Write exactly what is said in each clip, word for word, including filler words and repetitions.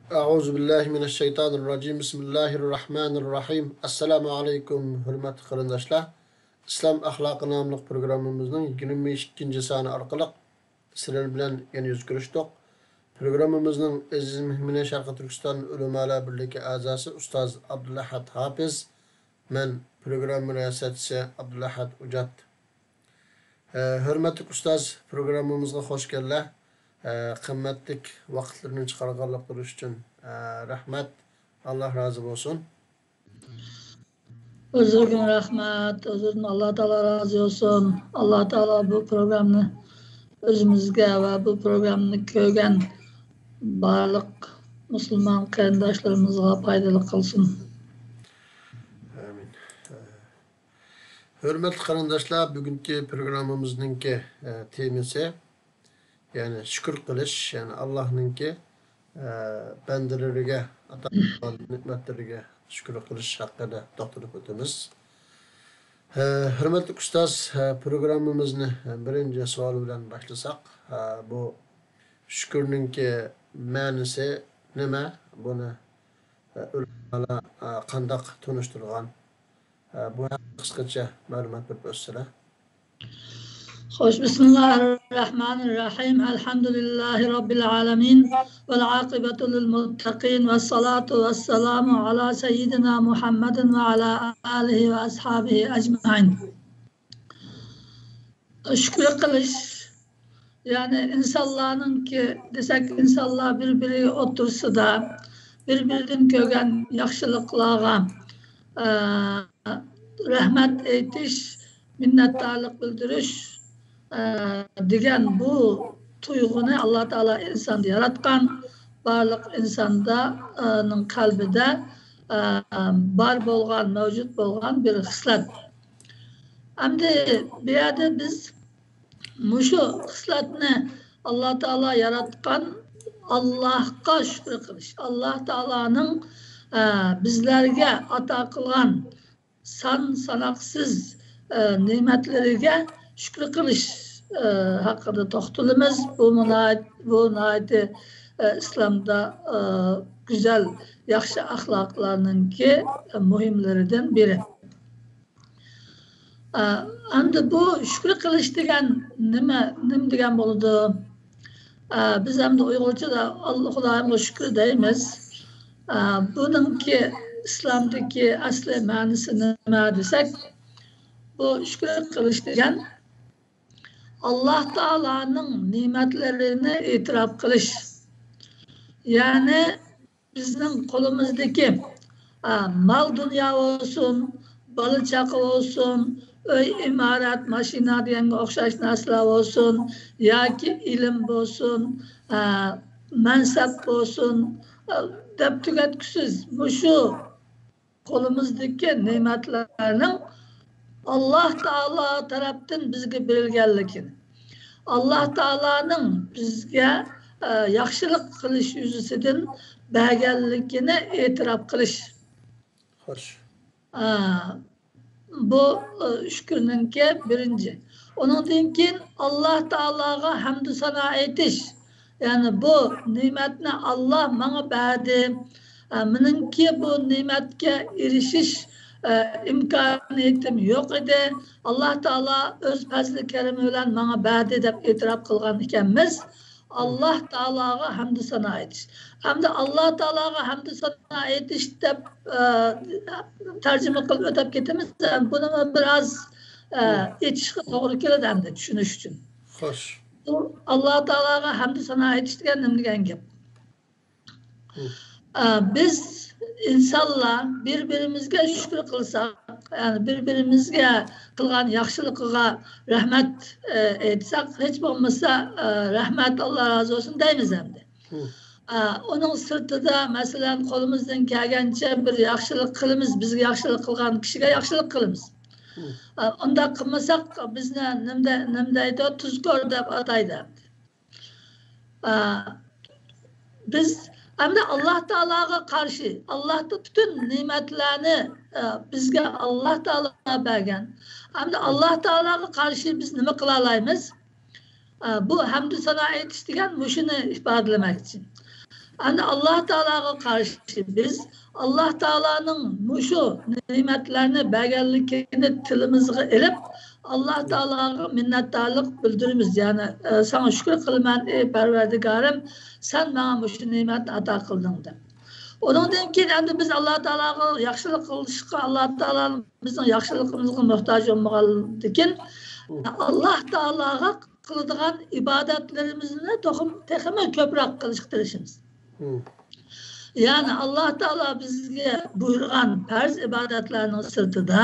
أعوذ بالله من الشيطان الرجيم. بسم الله الرحمن الرحيم. ئەسسالامۇ ئەلەيكۇم، ھۆرمەتلىك قېرىنداشلار. ئىسلام ئەخلاقى ناملىق پروگراممىمىزنىڭ يىگىرمە ئىككىنچى سانى ئارقىلىق سىلەر بىلەن يەنە يۈز كۆرۈشتۇق. پروگراممىمىزنىڭ ئەزىز مېھمىنى شەرقىي تۈركىستان ئۆلىمالار بىرلىكى ئەزاسى ئۇستاز ئابدۇلئەھەد ھاپىز، مەن پروگرامما رىياسەتچىسى ئابدۇلئەھەد ئۇجات. ھە، ھۆرمەتلىك ئۇستاز، پروگراممىمىزغا خوش كەلدىلەر. ھە، قىممەتلىك ۋاقىتلىرىنى چىقارغانلىقلىرى ئۈچۈن، ھە، رەھمەت. ئاللا رازى بولسۇن. ئۆزىگە رەھمەت، ئۆزىدىن ئاللا تائالا رازى بولسۇن. ئاللا تائالا بۇ پروگراممىنى ئۆزىمىزگە ۋە بۇ پروگراممىنى كۆرگەن بارلىق مۇسۇلمان قېرىنداشلىرىمىزغا پايدىلىق قىلسۇن. ئامىن. ھۆرمەتلىك قېرىنداشلار، بۈگۈنكى پروگراممىمىزنىڭكى، ئە، تېمىسى، يەنى شۈكۈر قىلىش، يەنى ئاللاھنىڭكى، ئە، بەندىلىرىگە ئاتا قىلغان نېمەتلىرىگە شۈكۈر قىلىش ھەققىدە توختىلىپ ئۆتىمىز. ئە، ھۆرمەتلىك ئۇستاز، ئە، پروگراممىمىزنى، ئە، بىرىنچى سوئال بىلەن باشلىساق، ئە، بۇ شۈكۈرنىڭكى مەنىسى نېمە؟ بۇنى، ئە، ئۆلىمالار، ئە، قانداق تونۇشتۇرغان؟ ئە، بۇ ھەققىدە قىسقىچە مەلۇمات بېرىپ ئۆتسىلە. خوش، بسم الله الرحمن الرحيم. الحمد لله رب العالمين. والعاقبة للمتقين. والصلاة والسلام على سيدنا محمد وعلى آله وأصحابه أجمعين. شۈكۈر قىلىش، يەنى ئىنسانلارنىڭكى دېسەك، ئىنسانلار بىر-بىرى ئوتتۇرىسىدا بىر-بىرىدىن كۆرگەن ياخشىلىقلارغا، ئە، رەھمەت ئېيتىش، مىننەتدارلىق بىلدۈرۈش، ئە، دېگەن بۇ تۇيغۇنى ئاللا تائالا ئىنساندا ياراتقان، بارلىق ئىنساندا، ئە، نىڭ قەلبىدە، ئە، بار بولغان، مەۋجۇت بولغان بىر خىسلەت. ئەمدى بۇ يەردە بىز مۇشۇ خىسلەتنى، ئاللا تائالا ياراتقان ئاللاھقا شۈكۈر قىلىش، ئاللا تائالانىڭ، ئە، بىزلەرگە ئاتا قىلغان سان ساناقسىز، ئە، نېمەتلىرىگە شۈكۈر قىلىش، ئە، ھەققىدە توختىلىمىز. بۇ مۇنايىت-، بۇ ناھايىتى، ئە، ئىسلامدا، ئە، گۈزەل، ياخشى ئەخلاقلارنىڭكى، ئە، مۇھىملىرىدىن بىرى. ئە، ئەمدى بۇ شۈكۈر قىلىش دېگەن نېمە، نېمە دېگەن بولىدۇ؟ ئە، بىز ئەمدى ئۇيغۇرچىدا ئاللا خۇدايىمغا شۈكۈر دەيمىز. ئە، بۇنىڭكى ئىسلامدىكى ئەسلى مەنىسى نېمە دېسەك، بۇ شۈكۈر قىلىش دېگەن ئاللا تائالانىڭ نېمەتلىرىنى ئېتىراپ قىلىش. يەنى بىزنىڭ قولىمىزدىكى، ئا، مال-دۇنيا بولسۇن، بالا-چاقا بولسۇن، ئۆي، ئىمارەت، ماشىنا دېگەنگە ئوخشاش نەرسىلەر بولسۇن، ياكى ئىلىم بولسۇن، ئا، مەنسەپ بولسۇن، ئا، دەپ تۈگەتكۈسىز مۇشۇ قولىمىزدىكى نېمەتلەرنىڭ ئاللا تائالا تەرەپتىن بىزگە بېرىلگەنلىكىنى، ئاللا تائالانىڭ بىزگە، ئە، ياخشىلىق قىلىش يۈزىسىدىن بەرگەنلىكىنى ئېتىراپ قىلىش. خوش. ئە، بۇ، ئە، شۈكۈرنىڭكى بىرىنچى. ئۇنىڭدىن كېيىن ئاللا تائالاغا ھەمدۇ سانا ئېيتىش. يەنى بۇ نېمەتنى ئاللا ماڭا بەردى. ئە، مېنىڭكى بۇ نېمەتكە ئېرىشىش، ئە، ئىمكانىيىتىم يوق ئىدى. ئاللا تائالا ئۆز پەزلى كەرىمى بىلەن ماڭا بەردى دەپ ئېتىراپ قىلغان ئىكەنمىز. ئاللا تائالاغا ھەمدۇ سانا ئېيتىش. ئەمدى ئاللا تائالاغا ھەمدۇ سانا ئېيتىش دەپ، ئە، تەرجىمە قىلىپ ئۆتۈپ كېتىمىز. بۇنىمۇ بىر ئاز، ئە، ئېيتىشقا توغرا كېلىدۇ ئەمدى چۈشىنىش ئۈچۈن. خوش. بۇ ئاللا تائالاغا ھەمدۇ سانا ئېيتىش دېگەن نېمە دېگەن گەپ؟ ئە، بىز ئىنسانلار بىر-بىرىمىزگە شۈكۈر قىلساق، يەنى بىر-بىرىمىزگە قىلغان ياخشىلىقىغا رەھمەت، ئە، ئېيتساق، ھېچ بولمىسا، ئە، رەھمەت، ئاللا رازى بولسۇن دەيمىز ئەمدى. ئە، ئۇنىڭ سىرتىدا، مەسىلەن، قولىمىزدىن كەلگەنچە بىر ياخشىلىق قىلىمىز، بىزگە ياخشىلىق قىلغان كىشىگە ياخشىلىق قىلىمىز. ئە، ئۇنداق قىلمىساق، بىزنى نېمە دە-، نېمە دەيدۇ، تۇزكور دەپ ئاتايدۇ ئەمدى. ئە، بىز ئەمدى ئاللا تائالاغا قارشى، ئاللا تا-، پۈتۈن نېمەتلەرنى، ئە، بىزگە ئاللا تائالا بەرگەن. ئەمدى ئاللا تائالاغا قارشى بىز نېمە قىلالايمىز؟ ئە، بۇ ھەمدۇ سانا ئېيتىش دېگەن مۇشۇنى ئىپادىلىمەكچى. ئەمدى ئاللا تائالاغا قارشى بىز ئاللا تائالانىڭ مۇشۇ نېمەتلەرنى بەرگەنلىكىنى تىلىمىزغا ئېلىپ، ئاللا تائالاغا مىننەتدارلىق بىلدۈرىمىز. يەنى، ئە، ساڭا شۈكۈر قىلىمەن، ئەي پەرۋەردىگارىم، سەن ماڭا مۇشۇ نېمەتنى ئاتا قىلدىڭ دەپ. ئۇنىڭدىن كېيىن ئەمدى بىز ئاللا تائالاغا ياخشىلىق قىلىشقا، ئاللا تائالا بىزنىڭ ياخشىلىقىمىزغا موھتاج بولمىغاندىكىن، ئاللا تائالاغا قىلىدىغان ئىبادەتلىرىمىزنى توخۇم-، تېخىمۇ كۆپرەك قىلىشقا تىرىشىمىز. يەنى ئاللا تائالا بىزگە بۇيرۇغان پەرز ئىبادەتلەرنىڭ سىرتىدا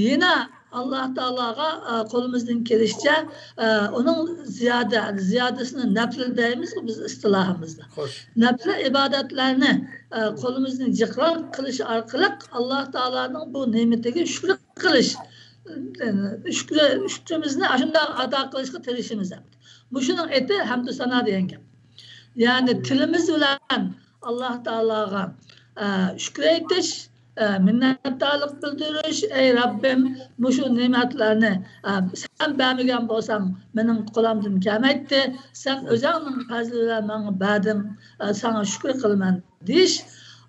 يەنە ئاللا تائالاغا، ئە، قولىمىزدىن كېلىشىچە، ئە، ئۇنىڭ زىيادە، زىيادىسىنى نەپلى دەيمىزغۇ بىز ئىستىلاھىمىزدا. خوش. نەپلى ئىبادەتلەرنى، ئە، قولىمىزدىن جىقراق قىلىش ئارقىلىق ئاللا تائالانىڭ بۇ نېمىتىگە شۈكرى قىلىش، ئە، شۈكرى، شۈكرىمىزنى ئاشۇنداق ئادا قىلىشقا تىرىشىمىز ئەمدى. مۇشۇنىڭ ئېتى ھەمدۇ سانا دېگەن گەپ. يەنى تىلىمىز بىلەن ئاللا تائالاغا، ئە، شۈكرى ئېيتىش، ئە، مىننەتدارلىق بىلدۈرۈش، ئەي رەببىم، مۇشۇ نېمەتلەرنى، ئە، سەن بەرمىگەن بولساڭ، مېنىڭ قولۇمدىن كەلمەيتتى، سەن ئۆزۈڭنىڭ پەزلى بىلەن ماڭا بەردىڭ، ئە، ساڭا شۈكرى قىلىمەن دېيىش.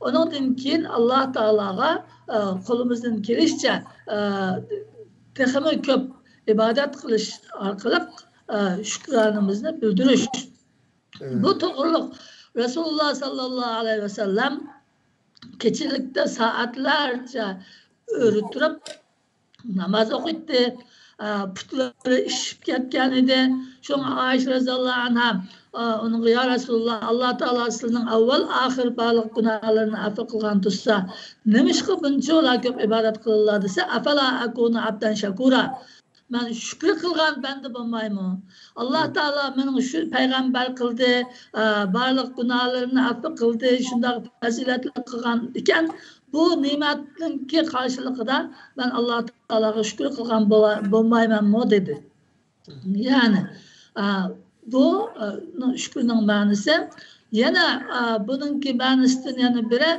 ئۇنىڭدىن كېيىن ئاللا تائالاغا، ئە، قولىمىزدىن كېلىشىچە، ئە، تېخىمۇ كۆپ ئىبادەت قىلىش ئارقىلىق، ئە، شۈكرانىمىزنى بىلدۈرۈش. بۇ توغرۇلۇق رەسۇلۇللا ساللاللاھۇ ئەلەيھى ۋەسەللەم كېچىلىكتە سائەتلەرچە ئۆرە تۇرۇپ ناماز ئوقۇيتتى. ئە، پۇتلىرى ئىششىپ كەتكەن ئىدى. شۇڭا ئائىشە رەزىياللاھۇ ئەنھا، ئە، ئۇنىڭغا، يا رەسۇلۇللا، ئاللا تائالا سىلىنىڭ ئاۋۋال ئاخىر بارلىق گۇناھلىرىنى ئەپۇ قىلغان تۇرسا، نېمىشقا بۇنچىۋالا كۆپ ئىبادەت قىلىلا دېسە، ئەفەلا ئەكۇنۇ ئەبدەن شەكۇرا، مەن شۈكرى قىلغان بەندە بولمايمۇ؟ ئاللا تائالا مېنىڭ شۇ پەيغەمبەر قىلدى، ئە، بارلىق گۇناھلىرىمنى ئەپۇ قىلدى، شۇنداق پەزىلەتلەر قىلغان ئىكەن، بۇ نېمەتنىڭكى قارشىلىقىدا مەن ئاللا تائالاغا شۈكرى قىلغان بولا-، بولمايمەنمۇ؟ دېدى. يەنى، ئە، بۇ، ئە، شۈكرىنىڭ مەنىسى. يەنە، ئە، بۇنىڭكى مەنىسىدىن يەنە بىرى،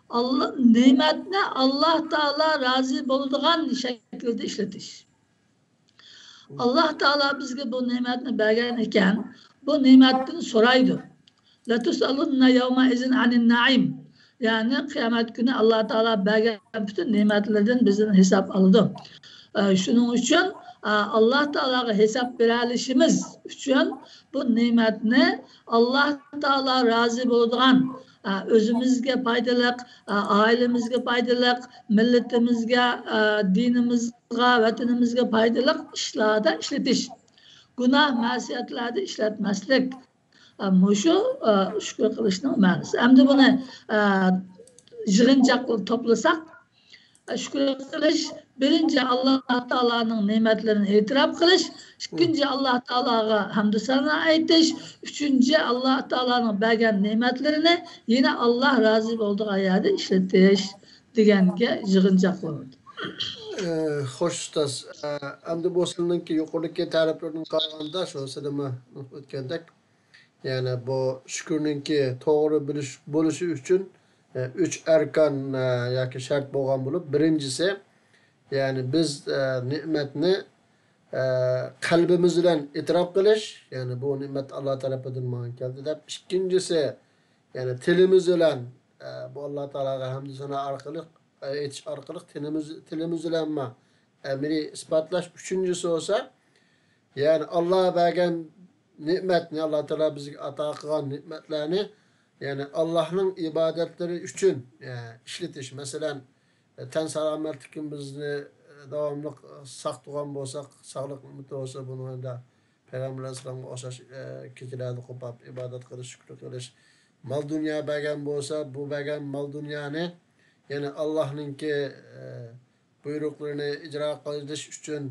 ئاللا، نېمەتنى ئاللا تائالا رازى بولىدىغان شەكىلدە ئىشلىتىش. ئاللا تائالا بىزگە بۇ نېمەتنى بەرگەن ئىكەن، بۇ نېمەتتىن سورايدۇ. لَتُسْأَلُنَّ يَوْمَئِذٍ عَنِ النَّعِيمِ. يەنى قىيامەت كۈنى ئاللا تائالا بەرگەن پۈتۈن نېمەتلىرىدىن بىزدىن ھېساب ئالىدۇ. ئە، شۇنىڭ ئۈچۈن، ئە، ئاللا تائالاغا ھېساب بېرەلىشىمىز ئۈچۈن بۇ نېمەتنى ئاللا تائالا رازى بولىدىغان، ئە، ئۆزىمىزگە پايدىلىق، ئە، ئائىلىمىزگە پايدىلىق، مىللىتىمىزگە، ئە، دىنىمىزغا، ۋەتىنىمىزگە پايدىلىق ئىشلاردا ئىشلىتىش. گۇناھ، مەسىيەتلەردە ئىشلەتمەسلىك. ئە، مۇشۇ، ئە، شۈكۈر قىلىشنىڭ مەنىسى. ئەمدى بۇنى، ئە، يىغىنچاق قىلىپ توپلىساق، ئە، شۈكۈر قىلىش، بىرىنچى، ئاللا تائالانىڭ نېمەتلىرىنى ئېتىراپ قىلىش، ئىككىنچى، ئاللا تائالاغا ھەمدۇ سانا ئېيتىش، ئۈچىنچى، ئاللا تائالانىڭ بەرگەن نېمەتلىرىنى يەنە ئاللا رازى بولىدىغان يەردە ئىشلىتىش دېگەنگە يىغىنچاق بولىدۇ. ئە، خوش، ئۇستاز. ئە، ئەمدى بۇ سىلىنىڭكى يۇقىرىدىكى تەرىپلىرىدىن قارىغاندا، شۇ سىلىمۇ ئۆتكەندەك، يەنى بۇ شۈكۈرنىڭكى توغرا بىلىش، بولۇشى ئۈچۈن، ئە، ئۈچ ئەركان، ئە، ياكى شەرت بولغان بولۇپ، بىرىنچىسى، يەنى بىز، ئە، نېمەتنى، ئە، قەلبىمىز بىلەن ئېتىراپ قىلىش، يەنى بۇ نېمەت ئاللا تەرىپىدىن ماڭا كەلدى دەپ. ئىككىنچىسى، يەنى تىلىمىز بىلەن، ئە، بۇ ئاللا تائالاغا ھەمدۇ سانا ئارقىلىق، ئە، ئېيتىش ئارقىلىق تىلىمىز، تىلىمىز بىلەنمۇ ئەمەلىي ئىسپاتلاش. ئۈچىنچىسى بولسا، يەنى ئاللا بەرگەن نېمەتنى، ئاللا تائالا بىزگە ئاتا قىلغان نېمەتلەرنى، يەنى ئاللانىڭ ئىبادەتلىرى ئۈچۈن، ئە، ئىشلىتىش. مەسىلەن، تەن سالامەتلىكىمىزنى، ئە، داۋاملىق ساق تۇرغان بولساق، ساغلىق نېمىتى بولسا، بۇنىڭدا پەيغەمبەر ئەلەيھىسسالامغا ئوخشاش، ئە، كېچىلەردە قوپاپ ئىبادەت قىلىش، شۈكۈر قىلىش. مال دۇنيا بەرگەن بولسا، بۇ بەرگەن مال دۇنيانى، يەنى ئاللانىڭكى، ئە، بۇيرۇقلىرىنى ئىجرا قىلىش ئۈچۈن،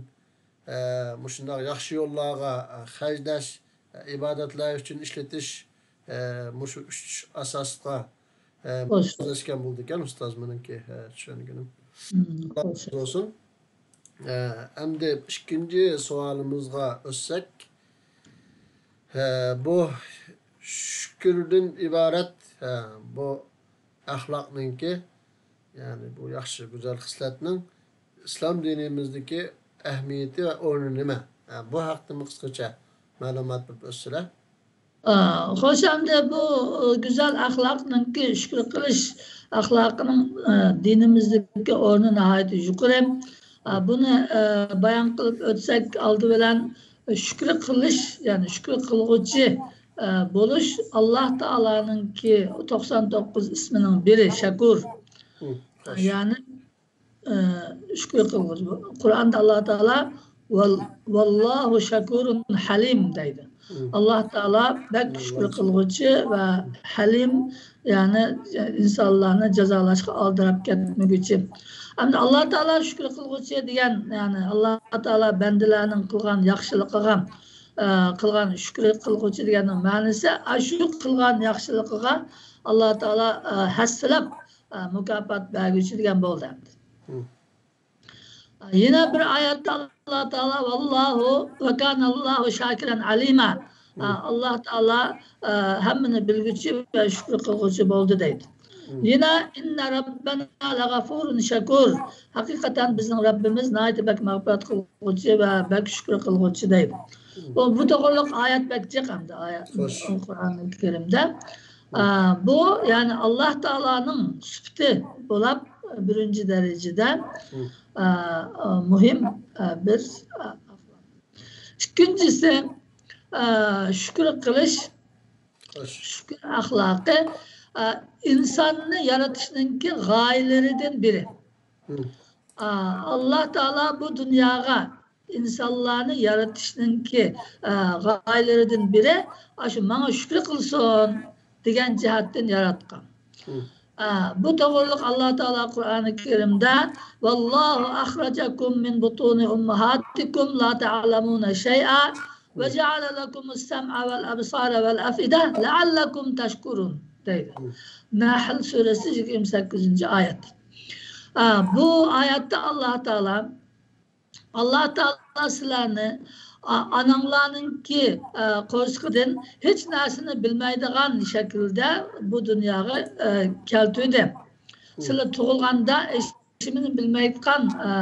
ئە، مۇشۇنداق ياخشى يوللارغا، ئە، خەجلەش، ئە، ئىبادەتلەر ئۈچۈن ئىشلىتىش، ئە، مۇشۇ ئۈچ ئاساسقا، ئە، خوش. مۇرەككەپ بولىدىكەن، ئۇستاز، مېنىڭكى، ئە، چۈشەنگىنىم. مم، ئاللا خوش. رازى بولسۇن. ئە، ئەمدى ئىككىنچى سوئالىمىزغا ئۆتسەك، ئە، بۇ شۈكۈردىن ئىبارەت، ئە، بۇ ئەخلاقنىڭكى، يەنى بۇ ياخشى، گۈزەل خىسلەتنىڭ ئىسلام دىنىمىزدىكى ئەھمىيىتى ۋە ئورنى نېمە؟ ئە، بۇ ھەقتىمۇ قىسقىچە مەلۇمات بېرىپ ئۆتسىلە. ئا، خوش، ئەمدى بۇ، ئا، گۈزەل ئەخلاقنىڭكى، شۈكۈر قىلىش ئەخلاقىنىڭ، ئا، دىنىمىزدىكى ئورنى ناھايىتى يۇقىرى. ئا، بۇنى، ئا، بايان قىلىپ ئۆتسەك، ئالدى بىلەن شۈكۈر قىلىش، يەنى شۈكۈر قىلغۇچى، ئا، بولۇش ئاللا تائالانىڭكى توقسان توققۇز ئىسمىنىڭ بىرى، شەكۇر. يەنى ئى، شۈكۈر قىلغۇچى. قۇرئاندا ئاللا تائالا ۋال-، ۋاللاھۇ شەكۇرۇن ھەلىم دەيدۇ. ئاللا تائالا بەك شۈكۈر قىلغۇچى ۋە ھەلىم، يەنى ئىنسانلارنى جازالاشقا ئالدىراپ كەتمىگۈچى. ئەمدى ئاللا تائالا شۈكۈر قىلغۇچى دېگەن، يەنى ئاللا تائالا بەندىلەرنىڭ قىلغان ياخشىلىقىغا، ئى، قىلغان شۈكۈر قىلغۇچى دېگەننىڭ مەنىسى، ئاشۇ قىلغان ياخشىلىقىغا ئاللا تائالا، ئى، ھەسسىلەپ، ئى، مۇكاپات بەرگۈچى دېگەن بولدى ئەمدى. يەنە بىر ئايەتتە ئاللا تائالا، ۋاللاھۇ ۋە كانەللاھۇ شاكىرەن ئەلىما. ئاللا تائالا، ئى، ھەممىنى بىلگۈچى ۋە شۈكۈر قىلغۇچى بولدى دەيدۇ. يەنە، ئىننە رەببەنا لەغەفۇرۇن شەكۇر. ھەقىقەتەن بىزنىڭ رەببىمىز ناھايىتى بەك مەغپىرەت قىلغۇچى ۋە بەك شۈكۈر قىلغۇچى دەيدۇ. بۇ، بۇ توغرىلىق ئايەت بەك جىق ئەمدى، ئايەت قۇرئانى كەرىمدە. ئا، بۇ، يەنى ئاللا تائالانىڭ سۈپىتى بولاپ، بىرىنچى دەرىجىدە، ئا، ئا، مۇھىم، ئا، بىر، ئا، ئىككىنچىسى، ئا، شۈكۈر قىلىش، شۈكۈر ئەخلاقى، ئا، ئىنساننى يارىتىشنىڭكى غايىلىرىدىن بىرى. ئا، ئاللا تائالا بۇ دۇنياغا ئىنسانلارنى يارىتىشنىڭكى، ئا، غايىلىرىدىن بىرى، ئاشۇ ماڭا شۈكۈر قىلسۇن دېگەن جەھەتتىن ياراتقان. ئا، بۇ توغرىلىق ئاللا تائالا قۇرئانى كەرىمدە، ۋاللاھۇ ئەخرەجەكۇم مىن بۇتۇنى ئۇممەھاتىكۇم لا تەئلەمۇنە شەيئا ۋە جەئەلە لەكۇمۇس سەمئە ۋەل ئەبسارە ۋەل ئەفئىدە لەئەللەكۇم تەشكۇرۇن دەيدۇ. نەھل سۈرىسى يىگىرمە سەككىزىنچى ئايەت. ئا، بۇ ئايەتتە ئاللا تائالا ئاللا تائالا سىلەرنى، ئا-، ئاناڭلارنىڭكى، ئە، قورسىقىدىن ھېچ نەرسىنى بىلمەيدىغان شەكىلدە بۇ دۇنياغا، ئە، كەلتۈردى. سىلەر تۇغۇلغاندا ھېچنېمىنى بىلمەيدىغان، ئە،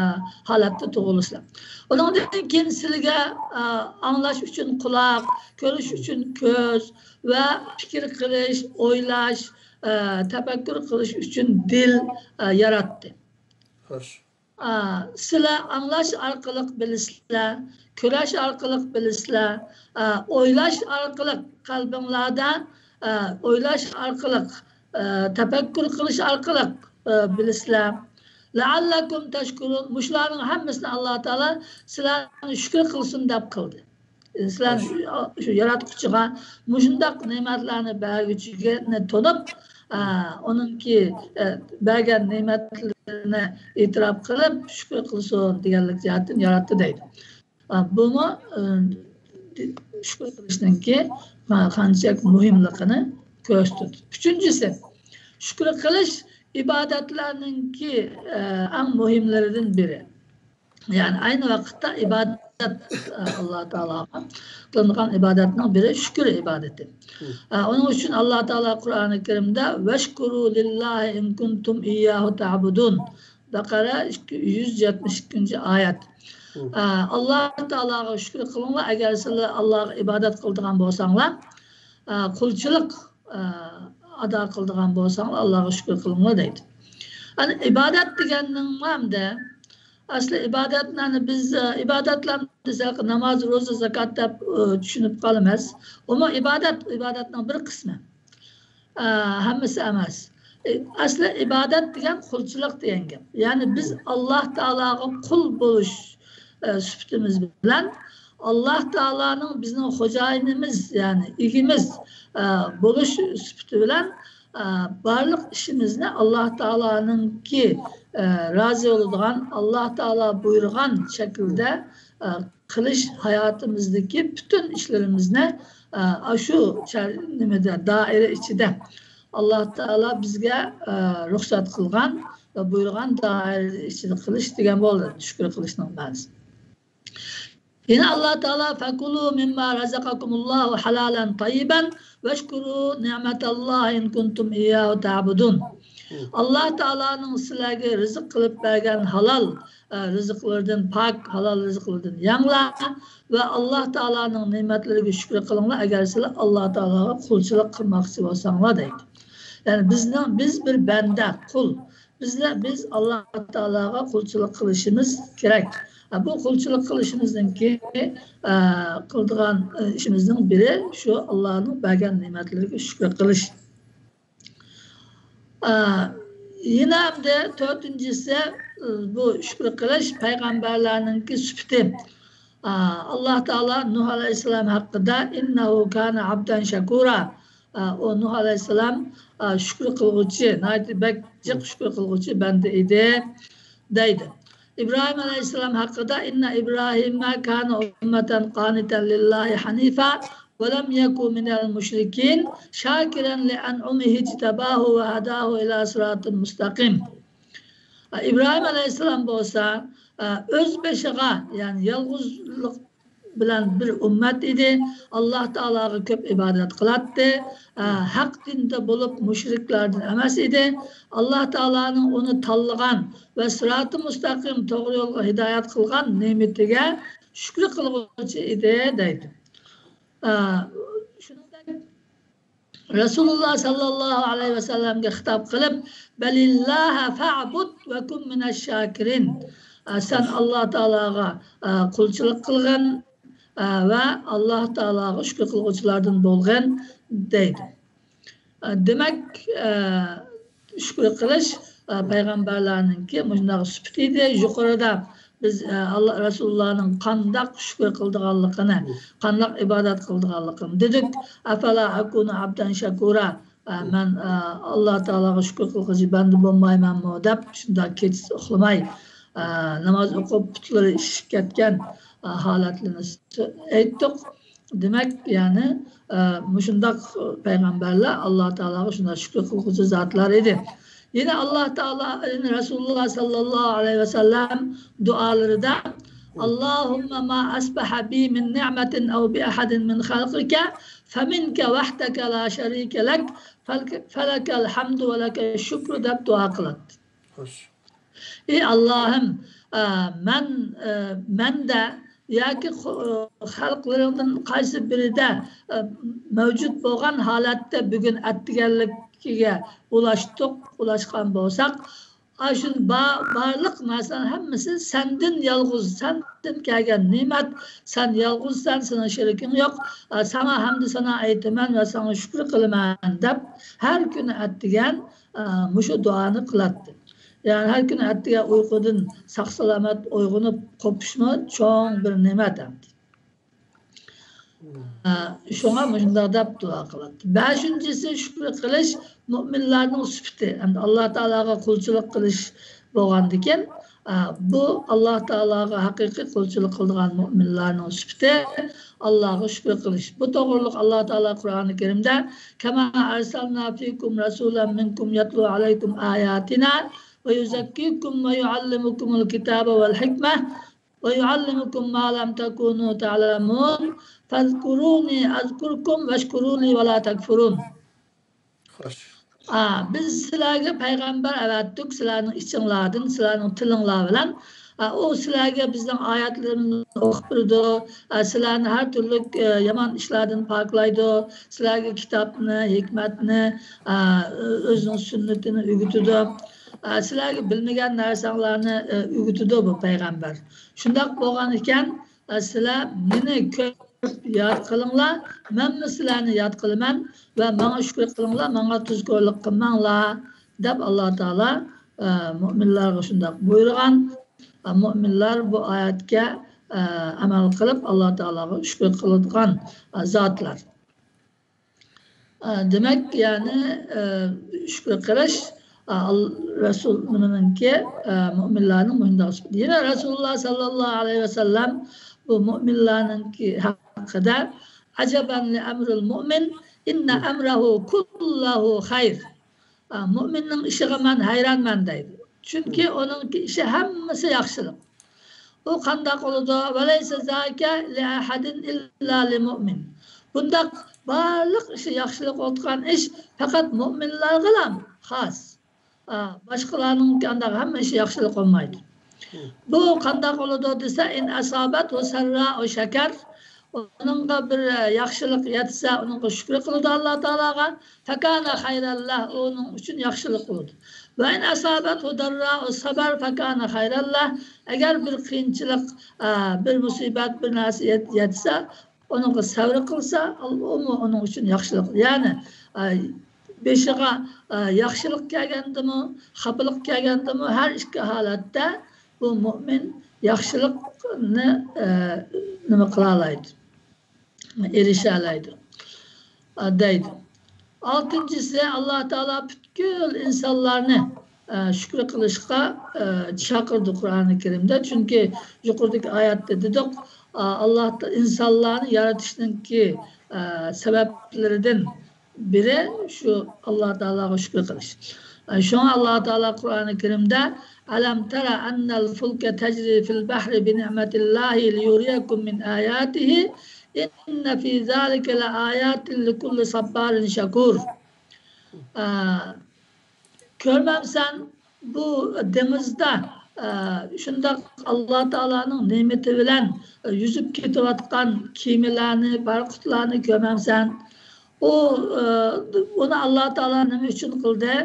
ھالەتتە تۇغۇلىسىلەر. ئۇنىڭدىن كېيىن سىلىگە، ئە، ئاڭلاش ئۈچۈن قۇلاق، كۆرۈش ئۈچۈن كۆز ۋە پىكىر قىلىش، ئويلاش، ئە، تەپەككۇر قىلىش ئۈچۈن دىل، ئە، ياراتتى. خوش. ئا، سىلەر ئاڭلاش ئارقىلىق بىلىسىلەر، كۆرۈش ئارقىلىق بىلىسىلەر، ئا، ئويلاش ئارقىلىق قەلبىڭلاردا، ئا، ئويلاش ئارقىلىق، ئا، تەپەككۇر قىلىش ئارقىلىق، ئا، بىلىسىلەر. لەئەللەكۇم تەشكۇرۇن. مۇشۇلارنىڭ ھەممىسىنى ئاللا تائالا سىلەرنى شۈكۈر قىلسۇن دەپ قىلدى. سىلەر شۇ، شۇ ياراتقۇچىغا مۇشۇنداق نېمەتلەرنى بەرگۈچىگە تونۇپ، ئا، ئۇنىڭكى، ئە، بەرگەن نېمەتلىرىنى ئېتىراپ قىلىپ، شۈكۈر قىلسۇن دېگەنلىك جەھەتتىن ياراتتى دەيدۇ. ئا، بۇمۇ، ئە، شۈكۈر قىلىشنىڭكى، ئا، قانچىلىك مۇھىملىقىنى كۆرسىتىدۇ. ئۈچىنچىسى، شۈكۈر قىلىش ئىبادەتلەرنىڭكى، ئە، ئەڭ مۇھىملىرىدىن بىرى. يەنى ئەينى ۋاقىتتا ئىبادەت، ئاللا تائالاغا قىلىنغان ئىبادەتنىڭ بىرى شۈكۈر ئىبادىتى. ئۇنىڭ ئۈچۈن ئاللا تائالا قۇرئانى كەرىمدە، ۋەشكۇرۇ لىللاھى ئىن كۇنتۇم ئىيياھۇ تەئبۇدۇن. بەقەرە ئىككى يۈز يەتمىش ئىككىنچى ئايەت. ئاللا تائالاغا شۈكۈر قىلىڭلار، ئەگەر سىلەر ئاللاغا ئىبادەت قىلىدىغان بولساڭلار، قۇلچىلىق ئادا قىلىدىغان بولساڭلار، ئاللاغا شۈكۈر قىلىڭلار دەيدۇ. ئەنە ئىبادەت دېگەننىڭ ئەمدى ئەسلى ئىبادەتنى، ئەنە بىز، ئە، ئىبادەتلەر دېسەك، ناماز، روزا، زاكات دەپ، ئە، چۈشىنىپ قالىمىز. ئۇمۇ ئىبادەت، ئىبادەتنىڭ بىر قىسمى. ئە، ھەممىسى ئەمەس. ئە، ئەسلى ئىبادەت دېگەن قۇلچىلىق دېگەن گەپ. يەنى بىز ئاللا تائالاغا قۇل بولۇش، ئە، سۈپىتىمىز بىلەن ئاللا تائالانىڭ بىزنىڭ خوجايىنىمىز، يەنى ئىگىمىز، ئە، بولۇش سۈپىتى بىلەن ئە، بارلىق ئىشىمىزنى ئاللا تائالانىڭكى، ئە، رازى بولىدىغان، ئاللا تائالا بۇيرۇغان شەكىلدە، ئە، قىلىش، ھاياتىمىزدىكى پۈتۈن ئىشلىرىمىزنى، ئە، ئاشۇ چە-، نېمىدە، دائىرە ئىچىدە ئاللا تائالا بىزگە، ئە، رۇخسەت قىلغان ۋە بۇيرۇغان دائىرە ئىچىدە قىلىش دېگەن بولىدۇ، شۈكۈر قىلىشنىڭ مەنىسى. يەنە ئاللا تائالا، فَكُلُوا مِمَّا رَزَقَكُمُ اللَّهُ حَلَالًا طَيِّبًا وَاشْكُرُوا نِعْمَتَ اللَّهِ إِن كُنتُمْ إِيَّاهُ تَعْبُدُونَ. ئاللا تائالانىڭ سىلەرگە رىزىق قىلىپ بەرگەن ھالال، ئە، رىزىقلىرىدىن پاك، ھالال رىزىقلىرىدىن يەڭلار ۋە ئاللا تائالانىڭ نېمەتلىرىگە شۈكۈر قىلىڭلار، ئەگەر سىلەر ئاللا تائالاغا قۇلچىلىق قىلماقچى بولساڭلار، دەيدۇ. يەنى بىزنىڭ، بىز بىر بەندە، قۇل. بىزلەر، بىز ئاللا تائالاغا قۇلچىلىق قىلىشىمىز كېرەك. ئە، بۇ قۇلچىلىق قىلىشىمىزنىڭكى، ئە، قىلىدىغان، ئە، ئىشىمىزنىڭ بىرى شۇ ئاللانىڭ بەرگەن نېمەتلىرىگە شۈكۈر قىلىش. ئا، يەنە ئەمدى تۆتىنچىسى، بۇ شۈكۈر قىلىش پەيغەمبەرلەرنىڭكى سۈپىتى. ئا، ئاللا تائالا نۇھ ئەلەيھىسسالام ھەققىدە، «ئىننەھۇ كانە ئابدەن شەكۇرا.» ئا، ئۇ نۇھ ئەلەيھىسسالام، ئا، شۈكۈر قىلغۇچى، ناھايىتى بەك جىق شۈكۈر قىلغۇچى بەندە ئىدى، دەيدۇ. ئىبراھىم ئەلەيھىسسالام ھەققىدە، «ئىننە ئىبراھىمە كانە ئۇممەتەن قانىتەن لىللاھى ھەنىفا ۋە لەم يەكۇ مىنەل مۇشرىكىن، شاكىرەن لىئەنئۇمىھى ئىجتەباھۇ ۋە ھەداھۇ ئىلا سىراتىن مۇستەقىم.» ئىبراھىم ئەلەيھىسسالام بولسا، ئۆز بېشىغا، يەنى يالغۇزلۇق بىلەن بىر ئۈممەت ئىدى. ئاللا تائالاغا كۆپ ئىبادەت قىلاتتى. ئە، ھەق دىندا بولۇپ، مۇشرىكلاردىن ئەمەس ئىدى. ئاللا تائالانىڭ ئۇنى تاللىغان ۋە سىراتى مۇستەقىم، توغرا يولغا ھىدايەت قىلغان نېمىتىگە شۈكرى قىلغۇچى ئىدى، دەيدۇ. ئە، شۇنىڭدەك رەسۇلۇللا ساللاللاھۇ ئەلەيھى ۋەسەللەمگە خىتاب قىلىپ، «بەلىللاھە فەئبۇد ۋە كۇن مىنەش شاكىرىن.» ئە، سەن ئاللا تائالاغا، ئە، قۇلچىلىق قىلغىن، ئە، ۋە ئاللا تائالاغا شۈكۈر قىلغۇچىلاردىن بولغىن، دەيدۇ. ئە، دېمەك، ئە، شۈكۈر قىلىش، ئە، پەيغەمبەرلەرنىڭكى مۇشۇنداق سۈپىتى ئىدى. يۇقىرىدا بىز، ئە، ئاللا، رەسۇلۇللانىڭ قانداق شۈكۈر قىلىدىغانلىقىنى، قانداق ئىبادەت قىلىدىغانلىقىنى دېدۇق. «ئەفەلا ئەكۇنۇ ئابدەن شەكۇرا.» ئە، مەن، ئە، ئاللا تائالاغا شۈكۈر قىلغۇچى بەندە بولمايمەنمۇ دەپ، شۇنداق كېچىسى ئۇخلىماي، ئە، ناماز ئوقۇپ، پۇتلىرى شىشىپ كەتكەن، ئە، ھالەتلىرىنى ئېيتتۇق. دېمەك، يەنى، ئە، مۇشۇنداق پەيغەمبەرلەر ئاللا تائالاغا شۇنداق شۈكۈر قىلغۇچى زاتلار ئىدى. يەنە ئاللا تائالا، يەنە رەسۇلۇللا ساللاللاھۇ ئەلەيھى ۋەسەللەم دۇئالىرىدا، «اللهم ما أصبح بي من نعمة أو بأحد من خلقك فمنك وحدك لا شريك لك، فلك، فلك الحمد ولك الشكر» دەپ دۇئا قىلاتتى. خوش. ئى ئاللاھىم، ئە، مەن، ئە، مەندە ياكى خو-، خەلقلىرىڭدىن قايسى بىرىدە، ئە، مەۋجۇت بولغان ھالەتتە بۈگۈن ئەتىگەنلىكىگە ئۇلاشتۇق، ئۇلاشقان بولساق، ئاشۇ با-، بارلىق نەرسىلەرنىڭ ھەممىسى سەندىن يالغۇز، سەندىن كەلگەن نېمەت، سەن يالغۇزسەن، سېنىڭ شېرىكىڭ يوق، ئە، ساڭا ھەمدۇ سانا ئېيتىمەن ۋە ساڭا شۈكۈر قىلىمەن دەپ ھەر كۈنى ئەتىگەن، ئە، مۇشۇ دۇئانى قىلاتتى. يەنى ھەر كۈنى ئەتىگەن ئۇيقۇدىن ساق-سالامەت ئويغىنىپ قوپۇشمۇ چوڭ بىر نېمەت ئەمدى. ئە، شۇڭا مۇشۇنداق دەپ دۇئا قىلاتتى. بەشىنچىسى، شۈكۈر قىلىش مۆمىنلەرنىڭ سۈپىتى. ئەمدى ئاللا تائالاغا قۇلچىلىق قىلىش بولغاندىكىن، ئە، بۇ ئاللا تائالاغا ھەقىقىي قۇلچىلىق قىلىدىغان مۆمىنلەرنىڭ سۈپىتى ئاللاغا شۈكۈر قىلىش. بۇ توغرىلىق ئاللا تائالا قۇرئانى كەرىمدە، كما أرسلنا فيكم رسولا منكم يتلو عليكم آياتنا ويزكيكم ويعلمكم الكتاب والحكمة ويعلمكم ما لم تكونوا تعلمون فاذكروني أذكركم واشكروا لي ولا تكفرون. خوش. ئا، بىز سىلەرگە پەيغەمبەر ئەۋەتتۇق، سىلەرنىڭ ئىچىڭلاردىن، سىلەرنىڭ تىلىڭلار بىلەن. ئا، ئۇ سىلەرگە بىزنىڭ ئايەتلىرىمىزنى ئوقۇپ بېرىدۇ. ئا، سىلەرنى ھەر تۈرلۈك، ئە، يامان ئىشلاردىن پاكلايدۇ. سىلەرگە كىتابنى، ھېكمەتنى، ئا، ئۆزىنىڭ سۈننىتىنى ئۆگىتىدۇ. ئا، سىلەرگە بىلمىگەن نەرسەڭلارنى، ئە، ئۆگىتىدۇ بۇ پەيغەمبەر. شۇنداق بولغان ئىكەن، ئە، سىلەر مېنى كۆپ ياد قىلىڭلار، مەنمۇ سىلەرنى ياد قىلىمەن ۋە ماڭا شۈكۈر قىلىڭلار، ماڭا تۇزكورلۇق قىلماڭلار، دەپ ئاللا تائالا، ئە، مۆمىنلارغا شۇنداق بۇيرۇغان. ئە، مۆمىنلار بۇ ئايەتكە، ئە، ئەمەل قىلىپ، ئاللا تائالاغا شۈكۈر قىلىدىغان، ئە، زاتلار. ئە، دېمەك، يەنى، ئە، شۈكۈر قىلىش، ئە، ئال-، رەسۇل نېمىنىڭكى، ئە، مۆمىنلارنىڭ مۇشۇنداق سۈپىتى. يەنە رەسۇلۇللا ساللاللاھۇ ئەلەيھى ۋەسەللەم بۇ مۆمىنلارنىڭكى ھەققىدە، عجبا لأمر المؤمن، إن أمره كله خير. ئا، مۆمىننىڭ ئىشىغا مەن ھەيرانمەن دەيدۇ. چۈنكى ئۇنىڭكى ئىشى ھەممىسى ياخشىلىق. ئۇ قانداق بولىدۇ؟ وليس ذلك لأحد إلا للمؤمن. بۇنداق بارلىق ئىشى ياخشىلىق بولىدىغان ئىش پەقەت مۆمىنلارغىلا خاس. ئا، باشقىلارنىڭكى ئانداق ھەممە ئىشى ياخشىلىق بولمايدۇ. بۇ قانداق بولىدۇ دېسە، ئىن ئەسابەتھۇ سەرراۇ شەكەر، ئۇنىڭغا بىر، ئە، ياخشىلىق يەتسە، ئۇنىڭغا شۈكرى قىلىدۇ ئاللا تائالاغا. فەكانە خەيرەن لەھ، ئۇنىڭ ئۈچۈن ياخشىلىق بولىدۇ. ۋە ئىن ئەسابەتھۇ دەرراۇ سەبەر فەكانە خەيرەن لەھ، ئەگەر بىر قىيىنچىلىق، ئە، بىر مۇسىبەت، بىر نەرسە يەت-، يەتسە، ئۇنىڭغا سەۋر قىلسا، ئۇمۇ ئۇنىڭ ئۈچۈن ياخشىلىق. يەنى، ئە، بېشىغا، ئە، ياخشىلىق كەلگەندىمۇ، خاپىلىق كەلگەندىمۇ، ھەر ئىككى ھالەتتە بۇ مۆمىن ياخشىلىقنى، ئە، نېمە قىلالايدۇ، ئېرىشەلەيدۇ، ئە، دەيدۇ. ئالتىنچىسى، ئاللا تائالا پۈتكۈل ئىنسانلارنى، ئە، شۈكرى قىلىشقا، ئە، چاقىرىدۇ قۇرئانى كەرىمدە. چۈنكى يۇقىرىدىكى ئايەتتە دېدۇق، ئە، ئاللا تا-، ئىنسانلارنى يارىتىشنىڭكى، ئە، سەۋەبلىرىدىن بىرى شۇ ئاللا تائالاغا شۈكرى قىلىش. شۇڭا ئاللا تائالا قۇرئانى كەرىمدە، ئەلەم تەرە ئەننەل فۇلكە تەجرى فىل بەھرى بىنىئمەتىللاھى لىيۇرىيەكۇم مىن ئاياتىھى ئىننە فى زالىكە لەئاياتىن لىكۇللى ساببارىن شەكۇر. ئە، كۆرمەمسەن، بۇ دېڭىزدا، ئە، شۇنداق ئاللا تائالانىڭ نېمىتى بىلەن، ئە، يۈزۈپ كېتىۋاتقان كېمىلەرنى، پاراخوتلارنى كۆرمەمسەن؟ ئۇ، ئە، ئۇنى ئاللا تائالا نېمە ئۈچۈن قىلدى؟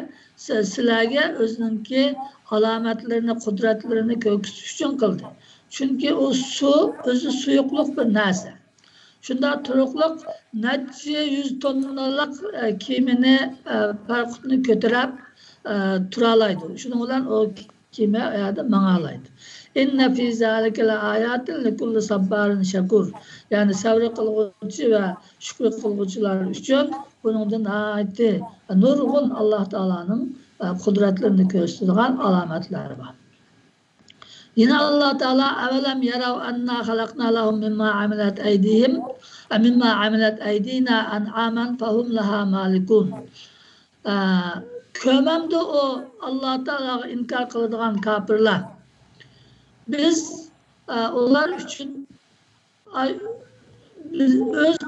سى-، سىلەرگە ئۆزىنىڭكى ئالامەتلىرىنى، قۇدرەتلىرىنى كۆرسىتىش ئۈچۈن قىلدى. چۈنكى ئۇ سۇ، ئۆزى سۇيۇقلۇق بىر نەرسە. شۇنداق تۇرۇقلۇق نەچچە يۈز توننىلىق، ئە، كېمىنى، ئە، پاراخوتنى كۆتۈرۈپ، ئە، تۇرالايدۇ. شۇنىڭ بىلەن ئۇ كېمە ئۇ يەردە ماڭالايدۇ. ئىننە فى زالىكە لەئاياتىن لىكۇللى ساببارىن شەكۇر. يەنى سەۋر قىلغۇچى ۋە شۈكۈر قىلغۇچىلار ئۈچۈن بۇنىڭدا ناھايىتى نۇرغۇن ئاللا تائالانىڭ، ئە، قۇدرەتلىرىنى كۆرسىتىدىغان ئالامەتلەر بار. يەنە ئاللا تائالا، ئەۋەلەم يەرەۋ ئەننا خەلەقنا لەھۇم مىمما ئەمىلەت ئەيدىھىم، ئە، مىمما ئەمىلەت ئەيدىنا ئەنئامەن فەھۇم لەھا مالىكۇن. ئە، كۆرمەمدۇ ئۇ ئاللا تائالاغا ئىنكار قىلىدىغان كاپىرلار؟ بىز، ئە، ئۇلار ئۈچۈن، ئاي، بىز ئۆز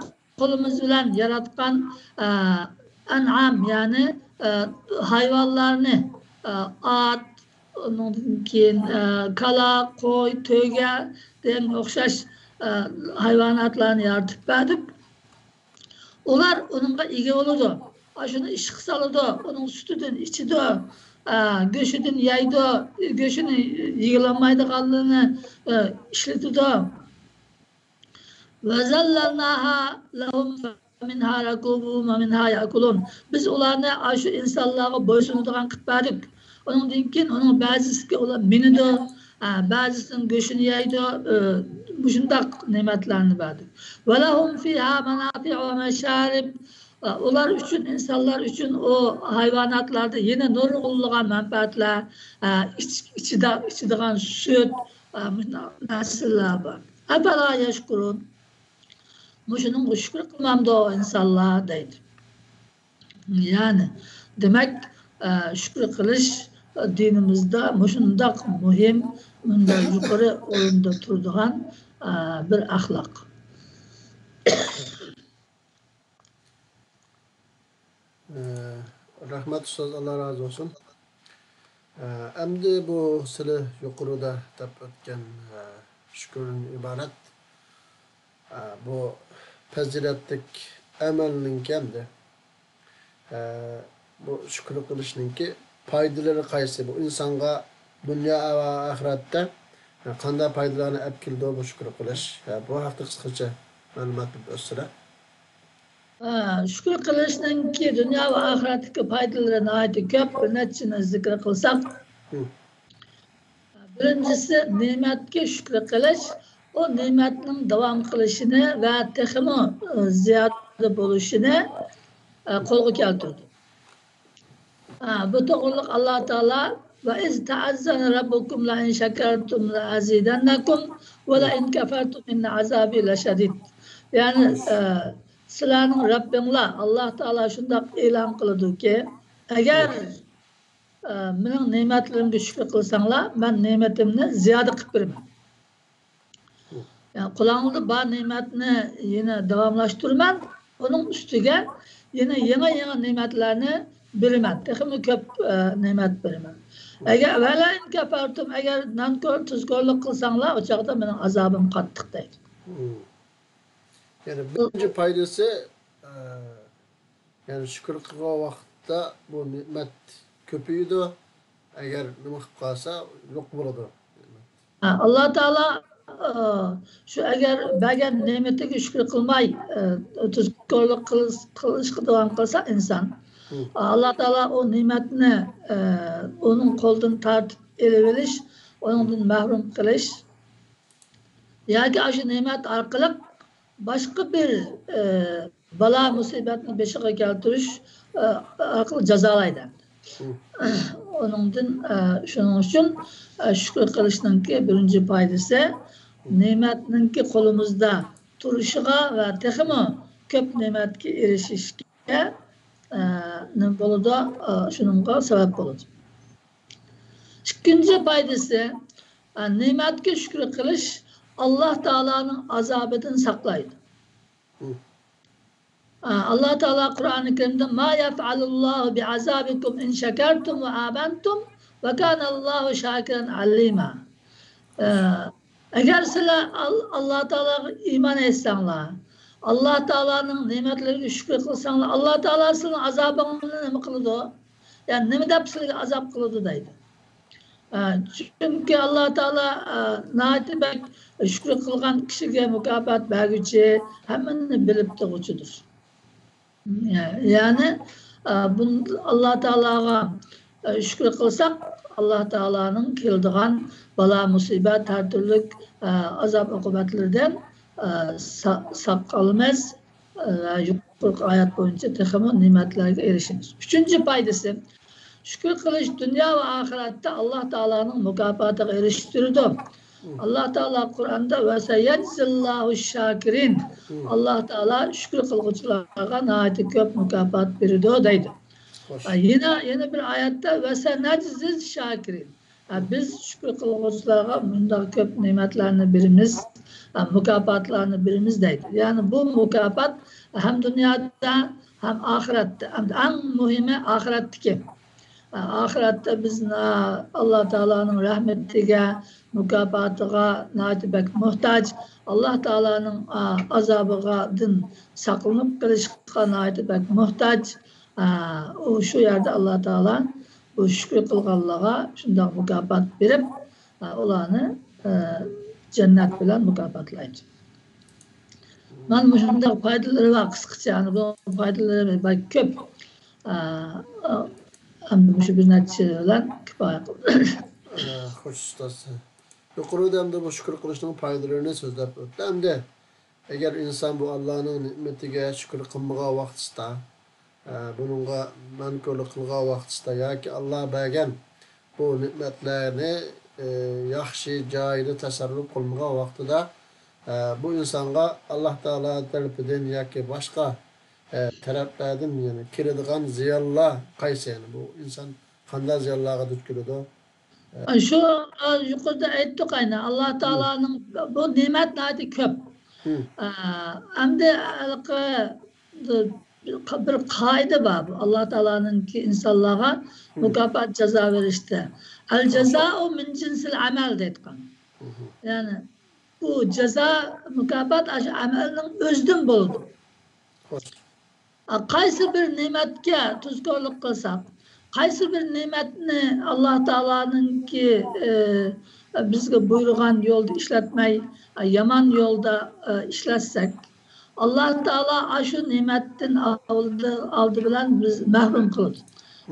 قولىمىز بىلەن ياراتقان، ئە، ئەنئام، يەنى، ئە، ھايۋانلارنى، ئە، ئات، ئۇنىڭدىن كېيىن، ئە، كالا، قوي، تۆگە دېگەنگە ئوخشاش، ئە، ھايۋاناتلارنى يارىتىپ بەردۇق. ئۇلار ئۇنىڭغا ئىگە بولىدۇ. ئاشۇنى ئىشقا سالىدۇ، ئۇنىڭ سۈتىدىن ئىچىدۇ، ئە، گۆشىدىن يەيدۇ، گۆشىنى يېيەلمەيدىغانلىرىنى، ئە، ئىشلىتىدۇ. ۋەزەللەلناھا لەھۇم فەمىنھا رەكۇبۇھۇم ۋەمىنھا يەئكۇلۇن. بىز ئۇلارنى ئاشۇ ئىنسانلارغا بويسۇنىدىغان قىلىپ بەردۇق. ئۇنىڭدىن كېيىن ئۇنىڭ بەزىسىگە ئۇلار مىنىدۇ، ئە، بەزىسىنىڭ گۆشىنى يەيدۇ، ئە، مۇشۇنداق نېمەتلەرنى بەردۇق. ۋەلەھۇم فىھا مەنافىئۇ ۋە مەشارىب. ئە، ئۇلار ئۈچۈن، ئىنسانلار ئۈچۈن ئۇ ھايۋاناتلاردا يەنە نۇرغۇنلىغان مەنپەئەتلەر، ئە، ئىچ-، ئىچىدە-، ئىچىدىغان سۈت، ئە، مۇشۇنداق نەرسىلەر بار. ئەپەلا يەشكۇرۇن. مۇشۇنىڭغا شۈكۈر قىلمامدۇ ئىنسانلار دەيدۇ. يەنى، دېمەك، ئە، شۈكۈر قىلىش دىنىمىزدا مۇشۇنداق مۇھىم، مۇنداق يۇقىرى ئورۇندا تۇرىدىغان، ئە، بىر ئەخلاق. ئە، رەھمەت ئۇستاز، ئاللا رازى بولسۇن. ئە، ئەمدى بۇ سىلى يۇقىرىدا دەپ ئۆتكەن، ئە، شۈكۈردىن ئىبارەت، ئە، بۇ پەزىلەتلىك ئەمەلنىڭكى ئەمدى، ئە، بۇ شۈكۈر قىلىشنىڭكى پايدىلىرى قايسى؟ بۇ ئىنسانغا دۇنيا ۋە ئاخىرەتتە قانداق پايدىلارنى ئەپ كېلىدۇ بۇ شۈكۈر قىلىش؟ بۇ ھەقتە قىسقىچە مەلۇمات بېرىپ ئۆتسىلە. ئە، شۈكۈر قىلىشنىڭكى دۇنيا ۋە ئاخىرەتتىكى پايدىلىرى ناھايىتى كۆپ، بىر نەچچىنى زىكىر قىلساق. بىرىنچىسى، نېمەتكە شۈكۈر قىلىش، ئۇ نېمەتنىڭ داۋام قىلىشىنى ۋە تېخىمۇ، ئە، زىيادە بولۇشىنى، ئە، قولغا كەلتۈرىدۇ. ئە، بۇ توغرىلىق ئاللا تائالا، «ۋە ئىز تەئەززەنە رەببۇكۇم لەئىن شەكەرتۇم لەئەزىدەننەكۇم ۋە لەئىن كەفەرتۇم ئىننە ئازابى لەشەدىد.» يەنى، ئە، سىلەرنىڭ رەببىڭلار، ئاللا تائالا شۇنداق ئېلان قىلىدۇكى، ئەگەر، ئە، مېنىڭ نېمەتلىرىمگە شۈكۈر قىلساڭلار، مەن نېمىتىمنى زىيادە قىلىپ بېرىمەن. يەنى قولۇڭلاردا بار نېمەتنى يەنە داۋاملاشتۇرىمەن، ئۇنىڭ ئۈستىگە يەنە يېڭى-يېڭى نېمەتلەرنى بېرىمەن، تېخىمۇ كۆپ، ئە، نېمەت بېرىمەن. ئەگەر، ۋەلەئىن كەفەرتۇم، ئەگەر نانكور، تۇزكورلۇق قىلساڭلار، ئۇ چاغدا مېنىڭ ئازابىم قاتتىق دەيدۇ. يەنى بىرىنچى پايدىسى، ئە، يەنى شۈكۈر قىلغان ۋاقىتتا بۇ نېمەت كۆپىيىدۇ. ئەگەر نېمە قىلىپ قالسا، يوق بولىدۇ. ئاللا تائالا، ئە، شۇ ئەگەر بەرگەن نېمىتىگە شۈكۈر قىلماي، ئە، تۇزكورلۇق قىلىش، قىلىشقا داۋام قىلسا ئىنسان، ئاللا تائالا ئۇ نېمەتنى، ئە، ئۇنىڭ قولىدىن تارتىپ ئېلىۋېلىش، ئۇنىڭدىن مەھرۇم قىلىش ياكى ئاشۇ نېمەت ئارقىلىق باشقا بىر، ئە، بالا مۇسىبەتنى بېشىغا كەلتۈرۈش، ئە، ئارقىلىق جازالايدۇ. ئۇنىڭدىن، ئە، شۇنىڭ ئۈچۈن، ئە، شۈكۈر قىلىشنىڭكى بىرىنچى پايدىسى نېمەتنىڭكى قولىمىزدا تۇرۇشىغا ۋە تېخىمۇ كۆپ نېمەتكە ئېرىشىشكە، ئە، نېمە بولىدۇ، ئە، شۇنىڭغا سەۋەب بولىدۇ. ئىككىنچى پايدىسى، ئە، نېمەتكە شۈكۈر قىلىش ئاللا تائالانىڭ ئازابىدىن ساقلايدۇ. ئاللا تائالا قۇرئانى كەرىمدە، ما يەفئەلۇللاھۇ بىئازابىكۇم ئىن شەكەرتۇم ۋە ئامەنتۇم ۋە كانەللاھۇ شاكىرەن ئەلىما. ئە، ئەگەر سىلەر ئال-، ئاللا تائالاغا ئىمان ئېيتساڭلار، ئاللا تائالانىڭ نېمەتلىرىگە شۈكۈر قىلساڭلار، ئاللا تائالا سىلىنىڭ ئازابىڭلارنى نېمە قىلىدۇ؟ يەنى نېمە دەپ سىلىگە ئازاب قىلىدۇ دەيدۇ. ئە، چۈنكى ئاللا تائالا، ئە، ناھايىتى بەك شۈكۈر قىلغان كىشىگە مۇكاپات بەرگۈچى، ھەممىنى بىلىپ تۇرغۇچىدۇر. يەنى، ئە، بۇن-، ئاللا تائالاغا، ئە، شۈكۈر قىلساق، ئاللا تائالانىڭ كېلىدىغان بالا مۇسىبەت، ھەر تۈرلۈك، ئە، ئازاب ئوقۇبەتلىرىدىن، ئە، سا-، ساقلىنىمىز. ۋە يۇقىرىقى ئايەت بويىچە تېخىمۇ نېمەتلەرگە ئېرىشىمىز. ئۈچىنچى پايدىسى، شۈكۈر قىلىش دۇنيا ۋە ئاخىرەتتە ئاللا تائالانىڭ مۇكاپاتىغا ئېرىشتۈرىدۇ. ئاللا تائالا قۇرئاندا، ۋە سەيەجزىللاھۇ شاكىرىن، ئاللا تائالا شۈكۈر قىلغۇچىلارغا ناھايىتى كۆپ مۇكاپات بېرىدۇ دەيدۇ. خوش. يەنە، يەنە بىر ئايەتتە، ۋە سەنەجزىز شاكىرىن، ئە، بىز شۈكۈر قىلغۇچىلارغا مۇنداق كۆپ نېمەتلەرنى بېرىمىز، ئە، مۇكاپاتلارنى بېرىمىز دەيدۇ. يەنى بۇ مۇكاپات ھەم دۇنيادا، ھەم ئاخىرەتتە، ھەم ئەڭ مۇھىمى ئاخىرەتتىكى. ئە، ئاخىرەتتە بىز نا-، ئاللا تائالانىڭ رەھمىتىگە، مۇكاپاتىغا ناھايىتى بەك موھتاج، ئاللا تائالانىڭ، ئە، ئازابىغادىن ساقلىنىپ قېلىشقا ناھايىتى بەك موھتاج. ئە، ئۇ شۇ يەردە ئاللا تائالا بۇ شۈكۈر قىلغانلارغا شۇنداق مۇكاپات بېرىپ، ئە، ئۇلارنى، ئە، جەننەت بىلەن مۇكاپاتلايدۇ. مانا مۇشۇنداق پايدىلىرى بار قىسقىچە، يەنى بۇ پايدىلىرى بەك كۆپ. ئە، ئە، ئەمدى مۇشۇ بىر نەچچە بىلەن كۇپايە قىلدى. ئە، خوش ئۇستاز. يۇقىرىدا ئەمدى بۇ شۈكۈر قىلىشنىڭ پايدىلىرىنى سۆزلەپ ئۆتتى. ئەمدى ئەگەر ئىنسان بۇ ئاللانىڭ نېمىتىگە شۈكۈر قىلمىغان ۋاقتىسىدا، ئە، بۇنىڭغا نانكورلۇق قىلغان ۋاقتىسىدا ياكى ئاللا بەرگەن بۇ نېمەتلەرنى، ئە، ياخشى جايىدا تەسەررۇپ قىلمىغان ۋاقتىدا، ئە، بۇ ئىنسانغا ئاللا تائالا تەرىپىدىن ياكى باشقا، ئە، تەرەپلەردىن، يەنى كېلىدىغان زىيانلار قايسى؟ يەنى بۇ ئىنسان قانداق زىيانلارغا دۇچ كېلىدۇ؟ شۇ، ئە، يۇقىرىدا ئېيتتۇق ئەينى، ئاللا تائالانىڭ بۇ نېمەت ناھايىتى كۆپ. ئە، ئەمدى ھېلىقى بىر قائىدە بار، بۇ ئاللا تائالانىڭكى ئىنسانلارغا مۇكاپات، جازا بېرىشتە. ئەل جازائۇ مىن جىنسىل ئەمەل دەيدىغان. يەنى بۇ جازا، مۇكاپات ئاشۇ ئەمەلنىڭ ئۆزىدىن بولىدۇ. ئا، قايسى بىر نېمەتكە تۇزكورلۇق قىلساق، قايسى بىر نېمەتنى ئاللا تائالانىڭكى، ئە، بىزگە بۇيرۇغان يولدا ئىشلەتمەي، ئە، يامان يولدا، ئە، ئىشلەتسەك، ئاللا تائالا ئاشۇ نېمەتتىن ئالدى، ئالدى بىلەن بىز مەھرۇم قىلىدۇ.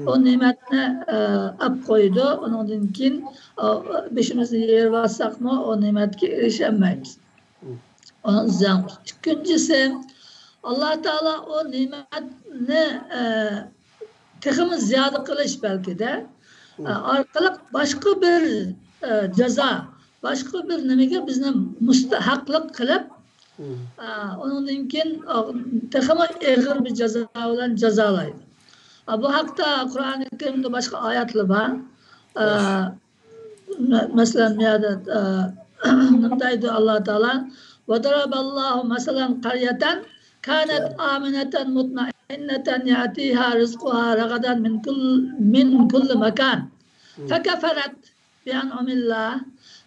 ئۇ نېمەتنى، ئە، ئەپ قويىدۇ. ئۇنىڭدىن كېيىن، ئە، بېشىمىزنى يېرىۋاتساقمۇ، ئۇ نېمەتكە ئېرىشەلمەيمىز. ئۇنى ئىزدەڭ. ئىككىنچىسى، ئاللا تائالا ئۇ نېمەتنى، ئە، تېخىمۇ زىيادە قىلىش بەلكىدە، ئە، ئارقىلىق باشقا بىر، ئە، جازا، باشقا بىر نېمىگە بىزنى مۇستەھەقلىق قىلىپ، ئە، ئۇنىڭدىن كېيىن، ئە، تېخىمۇ ئېغىر بىر جازا بىلەن جازالايدۇ. ئە، بۇ ھەقتە قۇرئانى كەرىمدە باشقا ئايەتلەر بار. ئە، مە-، مەسىلەن، بۇ يەردە، ئە، نېمە دەيدۇ ئاللا تائالا؟ وضرب الله مثلا قرية كانت آمنة مطمئنة يأتيها رزقها رغدا من كل من كل مكان فكفرت بأنعم الله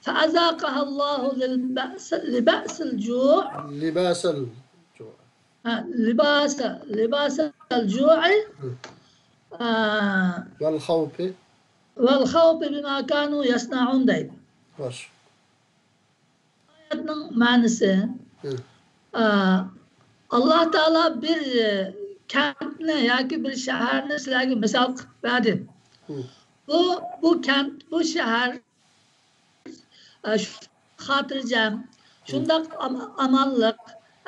فأذاقها الله لبأس لبأس الجوع لباس الجوع لباس لباس الجوع والخوف والخوف بما كانوا يصنعون deydi. Xoş. Oyatning ma'nosi, Hı. a, Alloh taolo bir e, kentni yoki bir shaharni sizlarga misol qilib berdi. Hı. Bu bu kent, bu shahar e, sh- xotirjam, shundoq am- amonlik,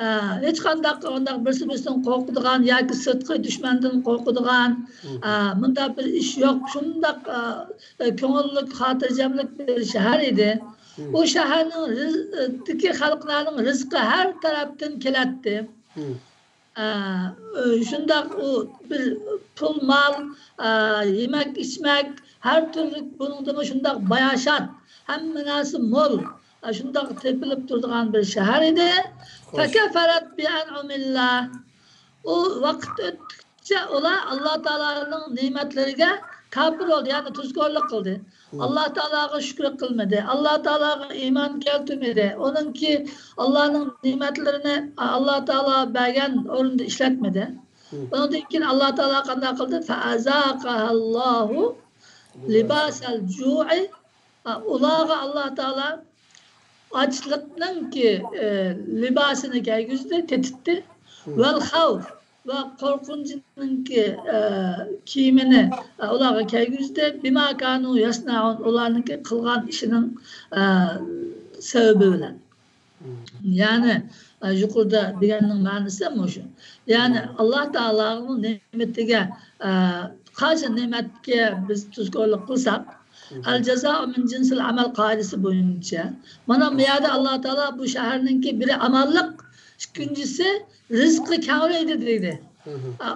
e, hech qanday undaq birsi birisidan qo'rqadigan yoki sirtqi dushmandan qo'rqadigan e, mundaq bir ish yo'q. Shundoq e, e, ko'ngillik, xotirjamlik bir shahar edi. U shaharning riz- e, dagi xalqlarning rizqi har tarafdan keladi. Hı. ئە، شۇنداق ئۇ بىر پۇل مال، ئە، يېمەك ئىچمەك، ھەر تۈرلۈك بۇنىڭدىمۇ شۇنداق باياشات، ھەممە نەرسە مول، ئە، شۇنداق تېپىلىپ تۇرىدىغان بىر شەھەر ئىدى. فكفرت بأنعم الله. ئۇ ۋاقىت ئۆتتۈكچە ئۇلار ئاللا تائالانىڭ نېمەتلىرىگە كاپىر بولدى، يەنى تۇزكورلۇق قىلدى. ئاللا تائالاغا شۈكرى قىلمىدى، ئاللا تائالاغا ئىمان كەلتۈرمىدى. ئۇنىڭكى ئاللانىڭ نېمەتلىرىنى، ئاللا تائالا بەرگەن ئورنىدا ئىشلەتمىدى. ئۇنىڭدىن كېيىن ئاللا تائالا قانداق قىلدى؟ فأذاقها الله لباس الجوع. ئۇلارغا ئاللا تائالا ئاچلىقنىڭكى ئە، لىباسىنى كىيگۈزدى، تېتىتتى. والخوف ۋە قورقۇنچنىڭكى ئە، كىيىمىنى ئە، ئۇلارغا كىيگۈزدى. بما كانوا يصنعون، ئۇلارنىڭكى قىلغان ئىشىنىڭ ئە، سەۋەبى بىلەن. يەنى ئە، يۇقىرىدا دېگەننىڭ مەنىسى مۇشۇ. يەنى ئاللا تائالانىڭ نېمىتىگە ئە، قايسى نېمەتكە بىز تۇزكورلۇق قىلساق، ئەل جازائۇ مىن جىنسىل ئەمەل قائىدىسى بويىچە، مانا بۇ يەردە ئاللا تائالا بۇ شەھەرنىڭكى بىرى ئامانلىق، ئىككىنچىسى رىزقى كەڭرى ئىدى دېدى. ئە،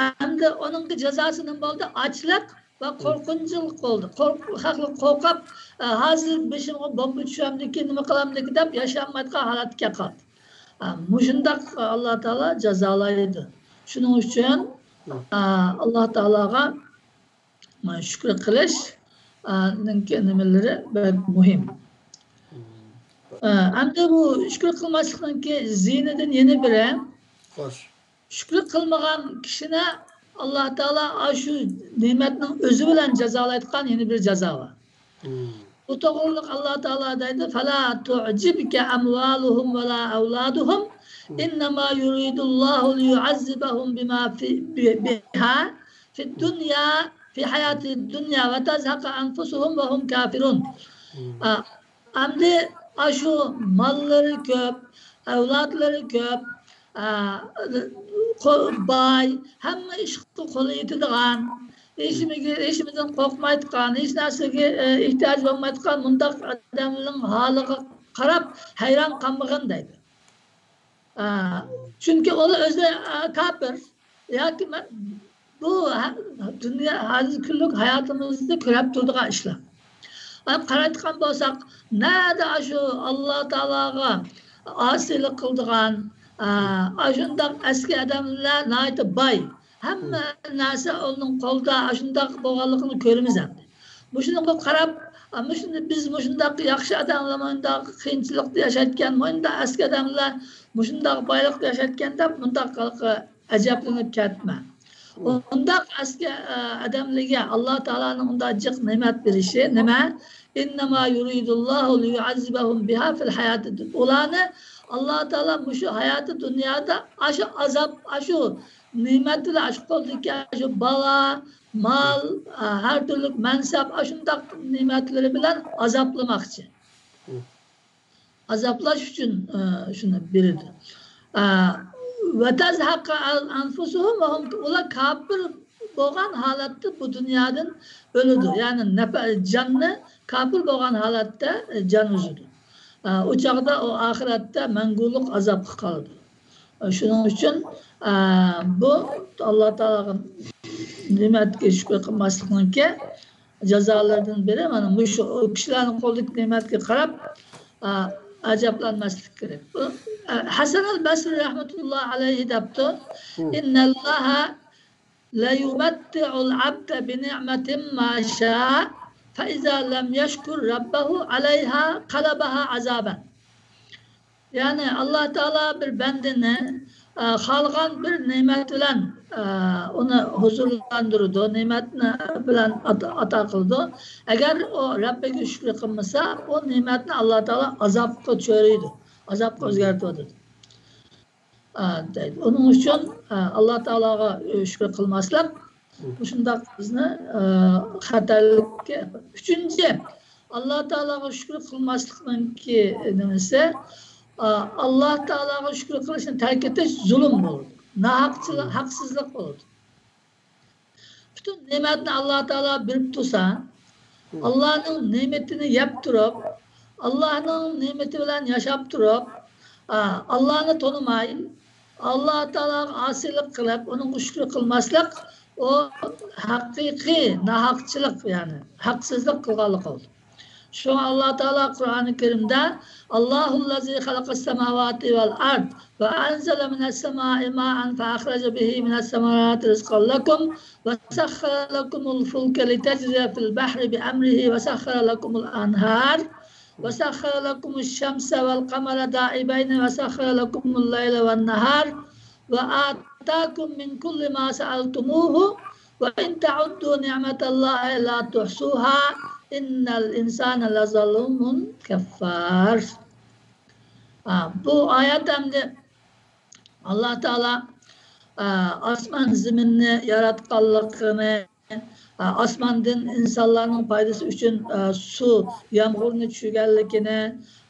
ئەمدى ئۇنىڭكى جازاسى نېمە بولدى؟ ئاچلىق ۋە قورقۇنچلۇق بولدى. قورق- خەقلەر قورقۇپ، ئە، ھازىر بېشىمغا بومبا چۈشەمدىكى، نېمە قىلامدىكى دەپ ياشىيالمايدىغان ھالەتكە قالدى. ئە، مۇشۇنداق ئاللا تائالا جازالايدۇ. شۇنىڭ ئۈچۈن ئە، ئاللا تائالاغا ئە، شۈكرى قىلىش ئە، نىڭكى نېمىلىرى بەك مۇھىم. ئە، ئەمدى بۇ شۈكرى قىلماسلىقنىڭكى زىيىنىدىن يەنە بىرى، خوش. شۈكرى قىلمىغان كىشىنى ئاللا تائالا ئاشۇ نېمەتنىڭ ئۆزى بىلەن جازالايدىغان يەنە بىر جازا بار. بۇ توغرىلىق ئاللا تائالا دەيدۇ، فلا تعجبك أموالهم ولا أولادهم إنما يريد الله ليعذبهم بما في بها في الدنيا في حياة الدنيا وتزهق أنفسهم وهم كافرون. ئا، ئەمدى ئاشۇ ماللىرى كۆپ، ئەۋلادلىرى كۆپ، ئا، قو- باي، ھەممە ئىشقا قولى يېتىدىغان، ھېچنېمىگە، ھېچنېمىدىن قورقمايدىغان، ھېچ نەرسىگە ئە، ئېھتىياجى بولمايدىغان مۇنداق ئادەمنىڭ ھالىغا قاراپ ھەيران قالمىغىن دەيدۇ. ئا، چۈنكى ئۇلار ئۆزى ئا، كاپىر ياكى مە- بۇ ھە- دۇنيا ھازىر كۈنلۈك ھاياتىمىزدا كۆرۈپ تۇرىدىغان ئىشلار. ئا، قارايدىغان بولساق، نەدە ئاشۇ ئاللا تائالاغا ئاسىيلىق قىلىدىغان، ئا، ئاشۇنداق ئەسكى ئادەملەر ناھايىتى باي. ھەممە نەرسە ئۇنىڭ قولىدا، ئاشۇنداق بولغانلىقىنى كۆرىمىز ئەمدى. مۇشۇنىڭغا قاراپ، ئا، مۇشۇنى بىز مۇشۇنداق ياخشى ئادەملەر مۇنداق قىيىنچىلىقتا ياشايدىكەن، مۇنداق ئەسكى ئادەملەر مۇشۇنداق بايلىقتا ياشايدىكەن دەپ مۇنداق ئەجەبلىنىپ كەتمە. ئۇنداق ئەسكى ئادەملەرگە ئاللا تائالانىڭ ئۇنداق جىق نېمەت بېرىشى نېمە؟ إنما يريد الله ليعذبهم بها في الحياة الدنيا. ئۇلارنى ئاللا تائالا مۇشۇ ھاياتى دۇنيادا ئاشۇ ئازاب، ئاشۇ نېمەت بىلەن، ئاشۇ قولدىكى ئاشۇ بالا، مال، ھەر تۈرلۈك مەنسەپ، ئاشۇنداق نېمەتلىرى بىلەن ئازابلىماقچى. ئازابلاش ئۈچۈن ئە، شۇنى بېرىدۇ. ئە، وتزهق أنفسهم وهم، ئۇلار كاپىر بولغان ھالەتتە بۇ دۇنيادىن ئۆلىدۇ. يەنى نەپە-، جاننى كاپىر بولغان ھالەتتە ئە، جان ئۈزىدۇ. ئە، ئۇ چاغدا ئۇ ئاخىرەتتە مەڭگۈلۈك ئازابقا قالىدۇ. ئە، شۇنىڭ ئۈچۈن ئە، بۇ ئاللا تائالاغا نېمەتكە شۈكۈر قىلماسلىقنىڭكى جازالىرىدىن بىرى، مانا مۇشۇ ئۇ كىشىلەرنىڭ قولىدىكى نېمەتكە قاراپ، ئا، ئەجەبلەنمەسلىك كېرەك. بۇ، ئە، ھەسەن ئەل بەسرى رەھمەتۇللاھى ئەلەيھى دەپتۇ، مم. «إن الله ليمتع العبد بنعمة ما شاء، فإذا لم يشكر ربه عليها قلبها عذابا.» يەنى ئاللا تائالا بىر بەندىنى، ئە، خالىغان بىر نېمەت بىلەن، ئە، ئۇنى ھۇزۇرلاندۇرىدۇ، نېمەتنى بىلەن ئاتا-، ئاتا قىلىدۇ. ئەگەر ئۇ رەببىگە شۈكرى قىلمىسا، ئۇ نېمەتنى ئاللا تائالا ئازابقا چۆرىيدۇ، ئازابقا ئۆزگەرتىۋاتىدۇ. ئە، دەيدۇ. ئۇنىڭ ئۈچۈن، ئە، ئاللا تائالاغا، ئە، شۈكرى قىلماسلىق مۇشۇنداق بىزنى، ئە، خەتەرلىككە. ئۈچىنچى، ئاللا تائالاغا شۈكرى قىلماسلىقنىڭكى نېمىسى؟ ئە، ئاللا تائالاغا شۈكرى قىلىشنى تەرك ئېتىش زۇلۇم بولىدۇ. ناھەقچىلىق، ھەقسىزلىق بولىدۇ. پۈتۈن نېمەتنى ئاللا تائالا بېرىپ تۇرسا، ئاللانىڭ نېمىتىنى يەپ تۇرۇپ، ئاللانىڭ نېمىتى بىلەن ياشاپ تۇرۇپ، ئا، ئاللانى تونۇماي، ئاللا تائالاغا ئاسىيلىق قىلىپ، ئۇنىڭغا شۈكرى قىلماسلىق، ئۇ ھەقىقىي ناھەقچىلىق، يەنى ھەقسىزلىق قىلغانلىق بولىدۇ. شۇڭا ئاللا تائالا قۇرئانى كەرىمدە، «الله الذي خلق السماوات والأرض وأنزل من السماء ماء فأخرج به من الثمرات رزقا لكم وسخر لكم الفلك لتجري في البحر بأمره وسخر لكم الأنهار وسخر لكم الشمس والقمر دائبين وسخر لكم الليل والنهار وآتاكم من كل ما سألتموه وإن تعدوا نعمة الله لا تحصوها إن الإنسان لظلوم كفار.» ئا، بۇ ئايەت ئەمدى ئاللا تائالا، ئا، ئاسمان زېمىننى ياراتقانلىقىنى، ئا، ئاسماندىن ئىنسانلارنىڭ پايدىسى ئۈچۈن، ئا، سۇ، يامغۇرنى چۈشۈرگەنلىكىنى،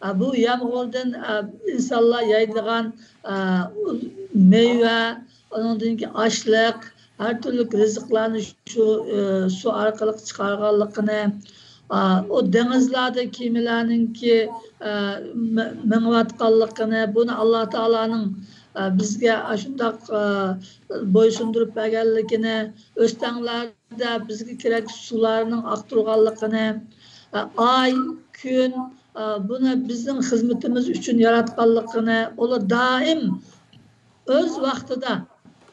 ئا، بۇ يامغۇردىن، ئا، ئىنسانلار يەيدىغان، ئا، مېۋە، ئۇنىڭدىن كېيىن ئاشلىق، ھەر تۈرلۈك رىزىقلارنى شۇ، ئا، سۇ ئارقىلىق چىقارغانلىقىنى، ئا، ئۇ دېڭىزلاردا كېمىلەرنىڭكى، ئا، مە-، مېڭىۋاتقانلىقىنى، بۇنى ئاللا تائالانىڭ، ئا، بىزگە ئاشۇنداق، ئا، بويسۇندۇرۇپ بەرگەنلىكىنى، ئۆستەڭلەردە بىزگە كېرەك سۇلارنىڭ ئاقتۇرغانلىقىنى، ئا، ئاي، كۈن، ئا، بۇنى بىزنىڭ خىزمىتىمىز ئۈچۈن ياراتقانلىقىنى، ئۇلار دائىم ئۆز ۋاقتىدا،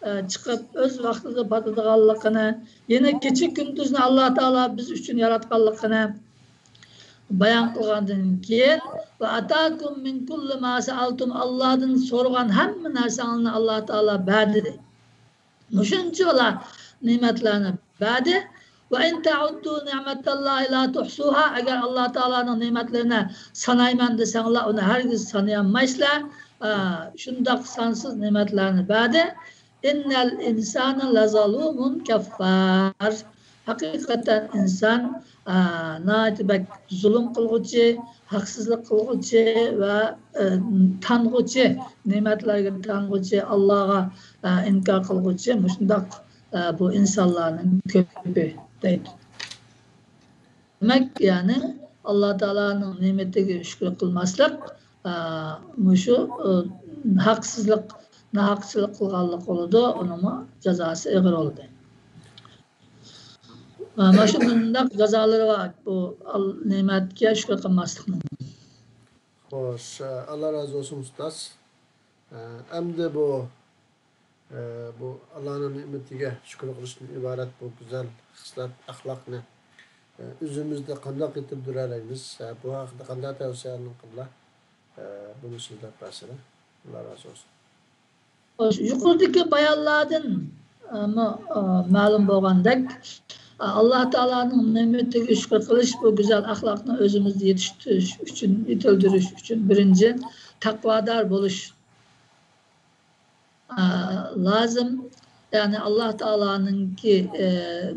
ئە، چىقىپ، ئۆز ۋاقتىدا پاتىدىغانلىقىنى، يەنە كېچە كۈندۈزنى ئاللا تائالا بىز ئۈچۈن ياراتقانلىقىنى بايان قىلغاندىن كېيىن، «وآتاكم من كل ما سألتم»، ئاللادىن سورىغان ھەممە نەرسەڭلارنى ئاللا تائالا بەردى، دەيدۇ. مۇشۇنچىۋالا نېمەتلەرنى بەردى. «وإن تعدوا نعمة الله لا تحصوها»، ئەگەر ئاللا تائالانىڭ نېمەتلىرىنى سانايمەن دېسەڭلار، ئۇنى ھەرگىز سانىيالمايسىلەر. ئا، شۇنداق سانسىز نېمەتلەرنى بەردى. «إن الإنسان لظلوم كفار». ھەقىقەتەن ئىنسان، ئا، ناھايىتى بەك زۇلۇم قىلغۇچى، ھەقسىزلىق قىلغۇچى ۋە، ئە، تانغۇچى، نېمەتلەرگە تانغۇچى، ئاللاغا، ئە، ئىنكار قىلغۇچى، مۇشۇنداق، ئە، بۇ ئىنسانلارنىڭ كۆپى، دەيدۇ. دېمەك، يەنى ئاللا تائالانىڭ نېمىتىگە شۈكۈر قىلماسلىق، ئە، مۇشۇ، ئە، ھەقسىزلىق، ناھەقچىلىك قىلغانلىق بولىدۇ، ئۇنىڭمۇ جازاسى ئېغىر بولىدۇ. ئە، مانا شۇ مۇنداق جازالىرى بار، بۇ ئال-، نېمەتكە شۈكۈر قىلماسلىقنىڭ. خوش، ئاللا رازى بولسۇن، ئۇستاز. ئە، ئەمدى بۇ، ئە، بۇ ئاللانىڭ نېمىتىگە شۈكۈر قىلىشتىن ئىبارەت بۇ گۈزەل خىسلەت، ئەخلاقنى، ئە، ئۆزىمىزدە قانداق يېتىلدۈرەلەيمىز؟ ئە، بۇ ھەققىدە قانداق تەۋسىيەلەرنى قىلدىلا؟ ئە، بۇنى سۆزلەپ بەرسىلە. ئاللا رازى بولسۇن. خوش، يۇقىرىدىكى بايانلاردىن، ئە، مۇ-، ئە، مەلۇم بولغاندەك، ئە، ئاللا تائالانىڭ نېمىتىگە شۈكۈر قىلىش، بۇ گۈزەل ئەخلاقنى ئۆزىمىزدە يېتىشتۈرۈش ئۈچۈن، يېتىلدۈرۈش ئۈچۈن بىرىنچى تەقۋادار بولۇش، ئە، لازىم. يەنى ئاللا تائالانىڭكى، ئە،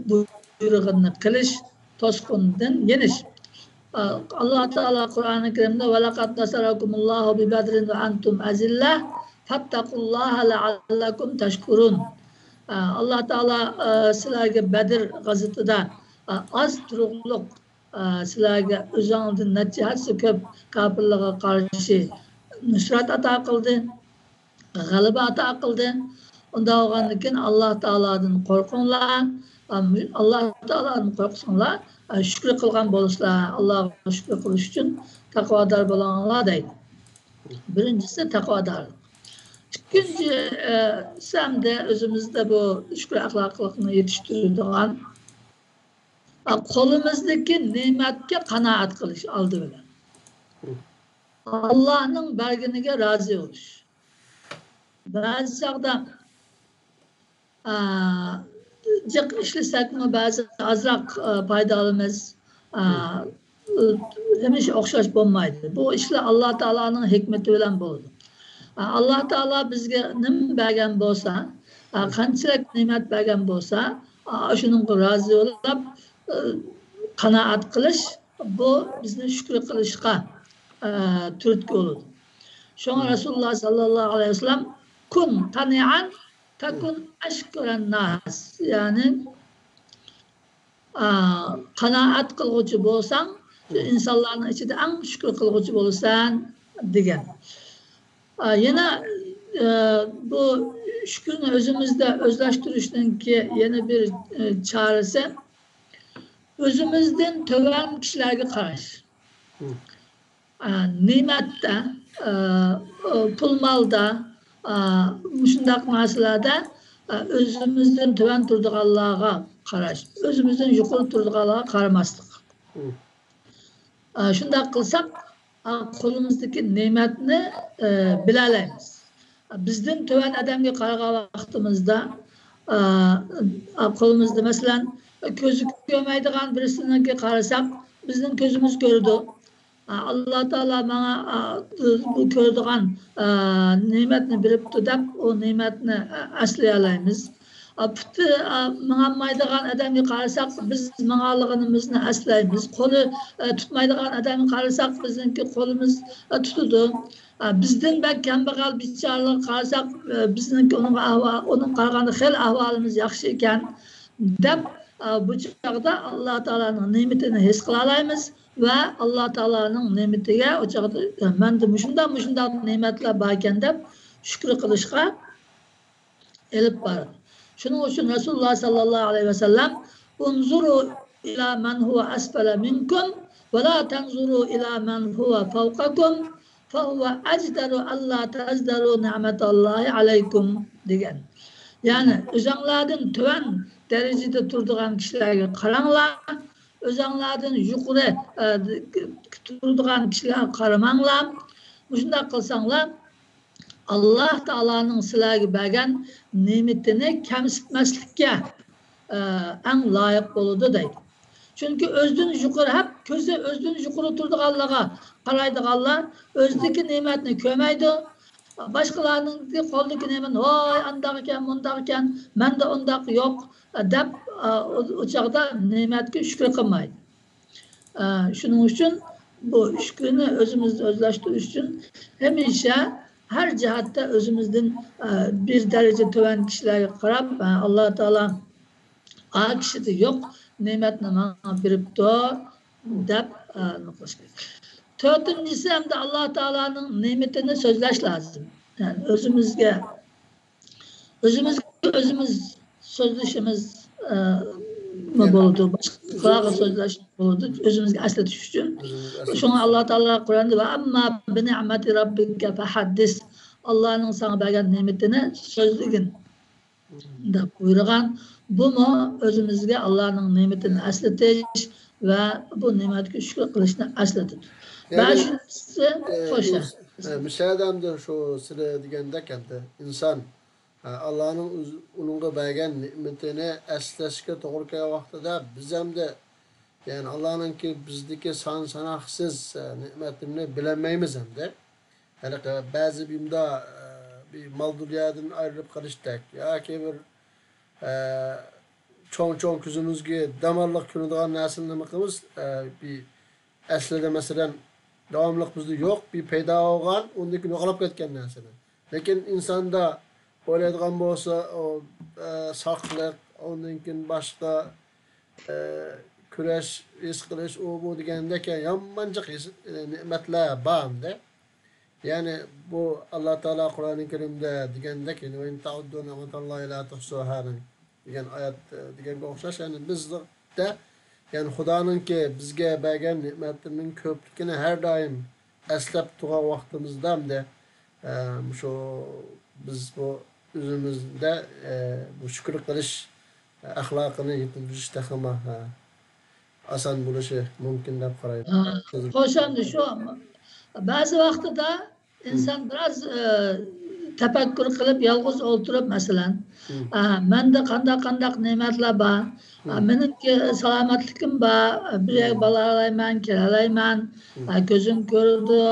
بۇيرۇغىنى قىلىش، توسقۇندىن يېنىش. ئاللا تائالا قۇرئانى كەرىمدە، «ولقد نصركم الله ببدر وأنتم أذلة فاتقوا الله لعلكم تشكرون.» ئاللا تائالا، ئە، سىلەرگە بەدر غازىتىدا، ئە، ئاز تۇرۇقلۇق، ئە، سىلەرگە ئۆزۈڭدىن نەچچە ھەسسە كۆپ كاپىرلارغا قارشى نۇسرەت ئاتا قىلدى. غەلىبە ئاتا قىلدى. ئۇنداق بولغاندىكىن، ئاللا تائالادىن قورقۇڭلار. ئاللا تائالادىن قورقساڭلار، شۈكرى قىلغان بولىسىلەر. ئاللاغا شۈكرى قىلىش ئۈچۈن تەقۋادار بولۇڭلار، دەيدۇ. بىرىنچىسى تەقۋادارلىق. ئىككىنچىسى ئەمدى ئۆزىمىزدە بۇ شۈكۈر ئەخلاقلىقنى يېتىشتۈرىدىغان، قولىمىزدىكى نېمەتكە قانائەت قىلىش ئالدى بىلەن. ئاللانىڭ بەرگىنىگە رازى بولۇش. بەزى چاغدا ئا، جىق ئىشلىسەكمۇ بەزى ئازراق، ئا، پايدا ئالىمىز. ئا، ھەمىشە ئوخشاش بولمايدۇ. بۇ ئىشلار ئاللا تائالانىڭ ھېكمىتى بىلەن بولىدۇ. ئا، ئاللا تائالا بىزگە نېمە بەرگەن بولسا، ئا، قانچىلىك نېمەت بەرگەن بولسا، ئا، شۇنىڭغا رازى بولۇپ، ئا، قانائەت قىلىش، بۇ بىزنى شۈكۈر قىلىشقا، ئا، تۈرتكە بولىدۇ. شۇڭا رەسۇلۇللا ساللاللاھۇ ئەلەيھى ۋەسەللەم، كۇن قانىئەن تەكۇن ئەشكۇرەن ناس، يەنى، ئا، قانائەت قىلغۇچى بولساڭ، شۇ ئىنسانلارنىڭ ئىچىدە ئەڭ شۈكۈر قىلغۇچى بولىسەن، دېگەن. ئا، يەنە، ئا، بۇ شۈكۈرنى ئۆزىمىزدە ئۆزلەشتۈرۈشنىڭكى يەنە بىر، ئا، چارىسى، ئۆزىمىزدىن تۆۋەن كىشىلەرگە قاراش. ئا، نېمەتتە، ئا، پۇل مالدا، ئا، مۇشۇنداق نەرسىلەردە، ئا، ئۆزىمىزدىن تۆۋەن تۇرىدىغانلارغا قاراش، ئۆزىمىزدىن يۇقىرى تۇرىدىغانلارغا قارىماسلىق. ئا، شۇنداق قىلساق، ئا، قولىمىزدىكى نېمەتنى، ئا، بىلەلەيمىز. بىزدىن تۆۋەن ئادەمگە قارىغان ۋاقتىمىزدا، ئا، ئا، قولىمىزدا، مەسىلەن، كۆزى كۆرمەيدىغان بىرسىنىڭكىگە قارىساق، بىزنىڭ كۆزىمىز كۆرىدۇ. ئا، ئاللا تائالا ماڭا، ئا، بۇ كۆرىدىغان، ئا، نېمەتنى بېرىپتۇ دەپ، ئۇ نېمەتنى، ئا، ئەسلىيەلەيمىز. ئا، پۇتى، ئا، ماڭالمايدىغان ئادەمگە قارىساق، بىز ماڭالىغىنىمىزنى ئەسلەيمىز. قولى، ئا، تۇتمايدىغان ئادەمگە قارىساق، بىزنىڭكى قولىمىز، ئا، تۇتىدۇ. ئا، بىزدىن بەك كەمبەغەل بىچارىلىرىغا قارىساق، ئا، بىزنىڭكى ئۇنىڭغا ئەھۋا-، ئۇنىڭغا قارىغاندا خېلى ئەھۋالىمىز ياخشى ئىكەن، دەپ، ئا، بۇ چاغدا ئاللا تائالانىڭ نېمىتىنى ھېس قىلالايمىز. ۋە ئاللا تائالانىڭ نېمىتىگە ئۇ چاغدا، مەندە مۇشۇنداق، مۇشۇنداق نېمەتلەر باركەن دەپ شۈكۈر قىلىشقا ئېلىپ بارىدۇ. شۇنىڭ ئۈچۈن رەسۇلۇللا ساللاللاھۇ ئەلەيھى ۋەسەللەم، انظروا إلى من هو أسفل منكم ولا تنظروا إلى من هو فوقكم فهو أجدر ألا تزدروا نعمة الله عليكم، دېگەن. يەنى، ئۆزۈڭلاردىن تۆۋەن دەرىجىدە تۇرىدىغان كىشىلەرگە قاراڭلار، ئۆزۈڭلاردىن يۇقىرى، ئە، تۇرىدىغان كىشىلەرگە قارىماڭلار. مۇشۇنداق قىلساڭلار، ئاللا تائالانىڭ سىلەرگە بەرگەن نېمىتىنى كەمسىتمەسلىككە، ئە، ئەڭ لايىق بولىدۇ، دەيدۇ. چۈنكى ئۆزىدىن يۇقىرى، ھەپ كۆزى ئۆزىدىن يۇقىرى تۇرىدىغانلارغا قارايدىغانلار ئۆزىدىكى نېمەتنى كۆرمەيدۇ. باشقىلارنىڭكى قولىدىكى نېمەتنى، ۋاي، ئانداق ئىكەن، مۇنداق ئىكەن، مەندە ئۇنداق يوق، دەپ، ئۇ، ئۇ چاغدا نېمەتكە شۈكۈر قىلمايدۇ. ئە، شۇنىڭ ئۈچۈن بۇ شۈكۈرنى ئۆزىمىزدە ئۆزلەشتۈرۈش ئۈچۈن ھەمىشە ھەر جەھەتتە ئۆزىمىزدىن، ئە، بىر دەرىجە تۆۋەن كىشىلەرگە قاراپ، ئە، ئاللا تائالا ئا كىشىدە يوق نېمەتنى ماڭا بېرىپتۇ دەپ، ئە، نېمە قىلىش كېرەك. تۆتىنچىسى، ئەمدى ئاللا تائالانىڭ نېمىتىنى سۆزلەش لازىم. يەنى ئۆزىمىزگە ئۆزىمىزگە ئۆزىمىز سۆزلىشىمىز، ئە، مۇ بولىدۇ، باشقىلارغا سۆزلەش بولىدۇ، ئۆزىمىزگە ئەسلىتىش ئۈچۈن. شۇڭا ئاللا تائالا قۇرئاندا، ۋە ئەمما بىنىئمەتى رەببىكە فەھەددىس، ئاللانىڭ ساڭا بەرگەن نېمىتىنى سۆزلىگىن، دەپ بۇيرۇغان. بۇمۇ ئۆزىمىزگە ئاللانىڭ نېمىتىنى ئەسلىتىش ۋە بۇ نېمەتكە شۈكۈر قىلىشنى ئەسلىتىدۇ. يەنى، بەشىنچىسى، ئە، خوش. ئە، مۇشۇ يەردە ئەمدى شۇ سىلى دېگەندەك ئەمدى ئىنسان ئاللانىڭ ئۆز-، ئۇنىڭغا بەرگەن نېمىتىنى ئەسلەشكە توغرا كەلگەن ۋاقتىدا، بىز ئەمدى، يەنى، ئاللانىڭكى بىزدىكى سان-ساناقسىز، ئە، نېمەتلىرىنى بىلەلمەيمىز ئەمدى. ھېلىقى بەزى بۇنداق، ئە، بىر مال-دۇنيادىن ئايرىلىپ قېلىشتەك ياكى بىر، ئە، چوڭ-چوڭ كۆزىمىزگە دەماللىق كۆرۈنىدىغان نەرسىنى نېمە قىلىمىز؟ ئە، بىر ئەسلىدە، مەسىلەن، داۋاملىق بىزدە يوق، بىر پەيدا بولغان، ئۇندىن كېيىن يوقاپ كەتكەن نەرسىنى. لېكىن ئىنساندا ئويلايدىغان بولسا، ئۇ، ئە، ساقلىق، ئۇندىن كېيىن باشقا، ئە، كۈرەش، ھېس قىلىش، ئۇ بۇ دېگەندەك يامان جىق ھېس-، ئە، نېمەتلەر بار ئەمدى. يەنى بۇ ئاللا تائالا قۇرئانى كەرىمدە دېگەندەك، يەنى، «وإن تعدوا نعمة الله لا تحصوها» دېگەن ئايەت، ئە، دېگەنگە ئوخشاش، يەنى بىزدە، يەنى خۇدانىڭكى بىزگە بەرگەن نېمەتلىرىنىڭ كۆپلۈكىنى ھەر دائىم ئەسلەپ تۇرغان ۋاقتىمىزدا ئەمدى، ئە، مۇشۇ بىز بۇ ئۆزىمىزدە، ئە، بۇ شۈكۈر قىلىش ئەخلاقىنى يېتىلدۈرۈش تېخىمۇ، ئە، ئاسان بولۇشى مۇمكىن دەپ قارايمەن. ھە، خوش، ئەمدى شۇ بەزى ۋاقتىدا ئىنسان بىراز، ئە، تەپەككۇر قىلىپ يالغۇز ئولتۇرۇپ، مەسىلەن، ئە، مەندە قانداق، قانداق نېمەتلەر بار، ئە، مېنىڭكى سالامەتلىكىم بار، ئە، بىر يەرگە بارالايمەن، كېلەلەيمەن، ئە، كۆزۈم كۆرىدۇ،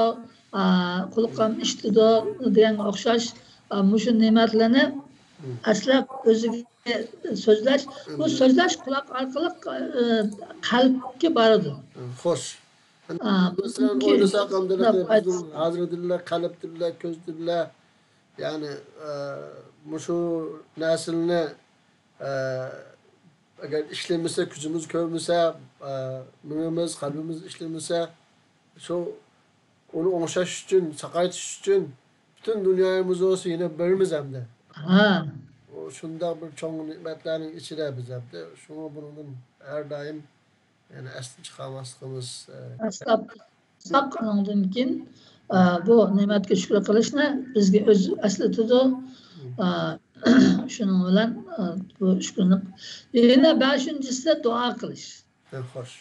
ئە، قۇلىقىم ئىشىتىدۇ دېگەنگە ئوخشاش، ئە، مۇشۇ نېمەتلەرنى ئەسلەپ ئۆزىگە سۆزلەش، بۇ سۆزلەش قۇلاق ئارقىلىق، ئە، قەلبكە بارىدۇ. خوش. ئا، مەسىلەن، چۈنكى ئويلىساق، ئەمدى بىزنىڭ ھازىر دىللار، قەلب دىللار، كۆز دىللار، يەنى، ئە، مۇشۇ نەرسىلەرنى، ئە، ئەگەر ئىشلىمىسە، كۆزىمىز كۆرمىسە، ئە، مېڭىمىز، قەلبىمىز ئىشلىمىسە، شۇ ئۇنى ئوڭشاش ئۈچۈن، ساقايتىش ئۈچۈن پۈتۈن دۇنيايىمىز بولسا يەنە بېرىمىز ئەمدى. ھە. ئۇ شۇنداق بىر چوڭ نېمەتلەرنىڭ ئىچىدە بىز ئەمدى. شۇڭا بۇنىڭدىن ھەر دائىم، يەنى ئەستىن چىقارماسلىقىمىز، ئە، ئەسلەپ، ئەسلەپ ئۇنىڭدىن كېيىن، ئە، بۇ نېمەتكە شۈكۈر قىلىشنى بىزگە ئۆزى ئەسلىتىدۇ. ئە، شۇنىڭ بىلەن، ئە، بۇ شۈكۈرنى، يەنە بەشىنچىسى دۇئا قىلىش. ھە، خوش.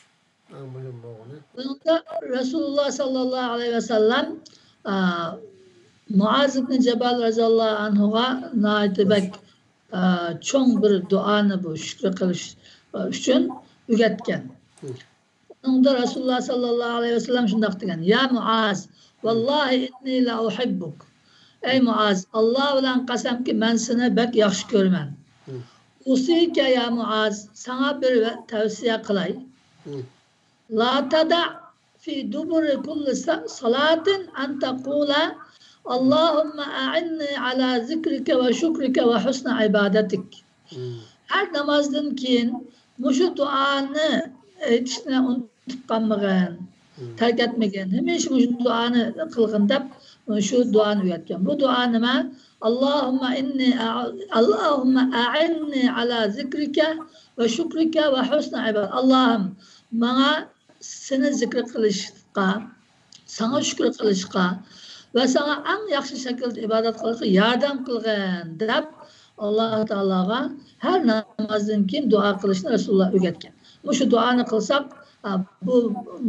ئەڭ مۇھىم بولغىنى. بۇنىڭدا رەسۇلۇللا ساللاللاھۇ ئەلەيھى ۋەسەللەم، ئا، مۇئاز ئىبنى جابال رەزىياللاھۇ ئەنھۇغا ناھايىتى بەك، ئا، چوڭ بىر دۇئانى بۇ شۈكۈر قىلىش، ئا، ئۈچۈن ئۆگەتكەن. بۇنىڭدا رەسۇلۇللا ساللاللاھۇ ئەلەيھى ۋەسەللەم شۇنداق دېگەن: يا مۇئاز، ۋاللاھى ئىننى لا ئۇھىببۇك. ئەي مۇئاز، ئاللا بىلەن قەسەمكى، مەن سېنى بەك ياخشى كۆرىمەن. ئۇسىكە يا مۇئاز، ساڭا بىر ۋە-، تەۋسىيە قىلاي. لا تدع في دبر كل ص-، صلاة أن تقول: اللهم أعني على ذكرك وشكرك وحسن عبادتك. ھەر نامازدىن كېيىن مۇشۇ دۇئانى ئېيتىشنى ئۇنتۇپ قالمىغىن، تەرك ئەتمىگىن. ھەمىشە مۇشۇ دۇئانى قىلغىن دەپ، شۇ دۇئانى ئۆگەتكەن. بۇ دۇئا نېمە؟ اللهم إني أع-، اللهم أعني على ذكرك وشكرك وحسن عبادتك. ئاللاھىم، ماڭا سېنى زىكىر قىلىشقا، ساڭا شۈكۈر قىلىشقا ۋە ساڭا ئەڭ ياخشى شەكىلدە ئىبادەت قىلىشقا ياردەم قىلغىن، دەپ ئاللا تائالاغا ھەر نامازدىن كېيىن دۇئا قىلىشنى رەسۇلۇللا ئۆگەتكەن. مۇشۇ دۇئانى قىلساق، ئا، بۇ،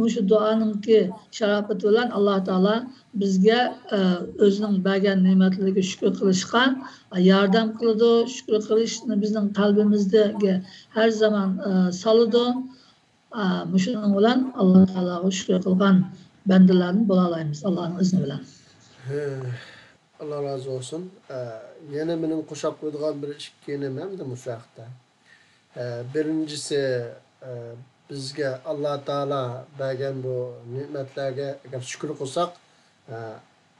مۇشۇ دۇئانىڭكى شاراپىتى بىلەن ئاللا تائالا بىزگە، ئە، ئۆزىنىڭ بەرگەن نېمەتلىرىگە شۈكۈر قىلىشقا، ئە، ياردەم قىلىدۇ. شۈكۈر قىلىشنى بىزنىڭ قەلبىمىزدە ھەر زامان، ئە، سالىدۇ. ئا، مۇشۇنىڭ بىلەن ئاللا تائالاغا شۈكۈر قىلغان بەندىلەردىن بولالايمىز، ئاللانىڭ ئىزنى بىلەن. ھە، ئاللا رازى بولسۇن. ئە، يەنە مېنىڭ قوشاپ قويىدىغان بىر ئىككى نېمەم دە مۇشۇ ھەقتە. ئە، بىرىنچىسى، ئە، بىزگە ئاللا تائالا بەرگەن بۇ نېمەتلەرگە ئەگەر شۈكۈر قىلساق، ئە،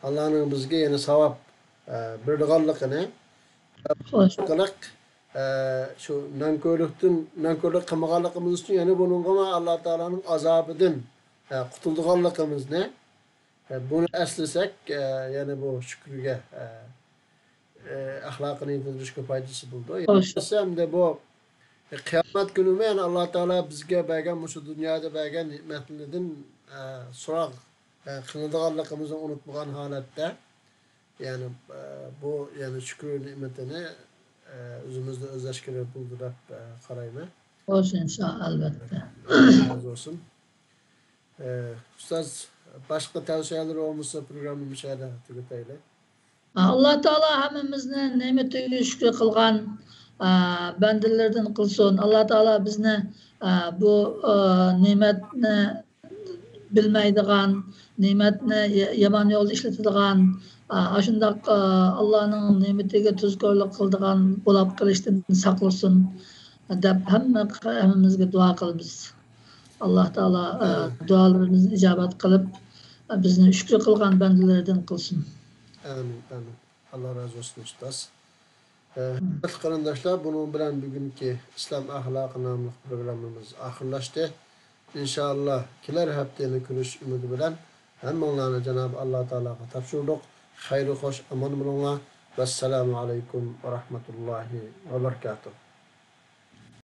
ئاللانىڭ بىزگە يەنە ساۋاب، ئە، بېرىدىغانلىقىنى، خوش. قىلىق، ئە، شۇ نانكۆرلۈكتىن، نانكۆرلۈك قىلمىغانلىقىمىز ئۈچۈن يەنە بۇنىڭغىمۇ ئاللا تائالانىڭ ئازابىدىن، ئە، قۇتۇلىدىغانلىقىمىزنى، ئە، بۇنى ئەسلىسەك، ئە، يەنە بۇ شۈكۈرگە، ئە، ئە، ئەخلاقىنى يېتىلدۈرۈشكە پايدىسى بولىدۇ. خوش. يەنە بۇ، ئە، قىيامەت كۈنىمۇ يەنە ئاللا تائالا بىزگە بەرگەن، مۇشۇ دۇنيادا بەرگەن نېمەتلىرىدىن، ئە، سوراق، ئە، قىلىدىغانلىقىمىزنى ئۇنتۇمىغان ھالەتتە، يەنى، ئە، بۇ، يەنى شۈكۈر نېمىتىنى، ئە، ئۆزىمىزدە ئۆزلەشكىلى بولىدۇ دەپ، ئە، قارايمەن. بولسۇن، ئىنشائاللا، ئەلۋەتتە. رازى بولسۇن. ئە، ئۇستاز، باشقا تەۋسىيەلىرى بولمىسا، پروگراممىنى مۇشۇ يەردە تۈگىتەيلى. ئاللا تائالا ھەممىمىزنى نېمىتىگە شۈكۈر قىلغان، ئە، بەندىلىرىدىن قىلسۇن. ئاللا تائالا بىزنى، ئە، بۇ، ئە، نېمەتنى بىلمەيدىغان، نېمەتنى يا-، يامان يولدا ئىشلىتىدىغان، ئا، ئاشۇنداق، ئا، ئاللانىڭ نېمىتىگە تۇزكورلۇق قىلىدىغان بولاپ قېلىشتىن ساقلىسۇن، دەپ ھەممە، ھەممىمىزگە دۇئا قىلىمىز. ئاللا تائالا، ئا، ئامىن. دۇئالىرىمىزنى ئىجابەت قىلىپ، ئا، بىزنى شۈكۈر قىلغان بەندىلىرىدىن قىلسۇن. ئامىن، ئامىن. ئاللا رازى بولسۇن، ئۇستاز. ئە، ھۆرمەتلىك قېرىنداشلار، بۇنىڭ بىلەن بۈگۈنكى ئىسلام ئەخلاقى ناملىق پروگراممىمىز ئاخىرلاشتى. ئىنشائاللا، كېلەر ھەپتە يەنە كۆرۈشۈش ئۈمىدى بىلەن ھەممىڭلارنى جانابى ئاللا تائالاغا تاپشۇردۇق. خەيرى خوش، ئامان بولۇڭلار. ۋەسسالامۇ ئەلەيكۇم ۋە رەھمەتۇللاھى ۋە بەرىكاتۇھ.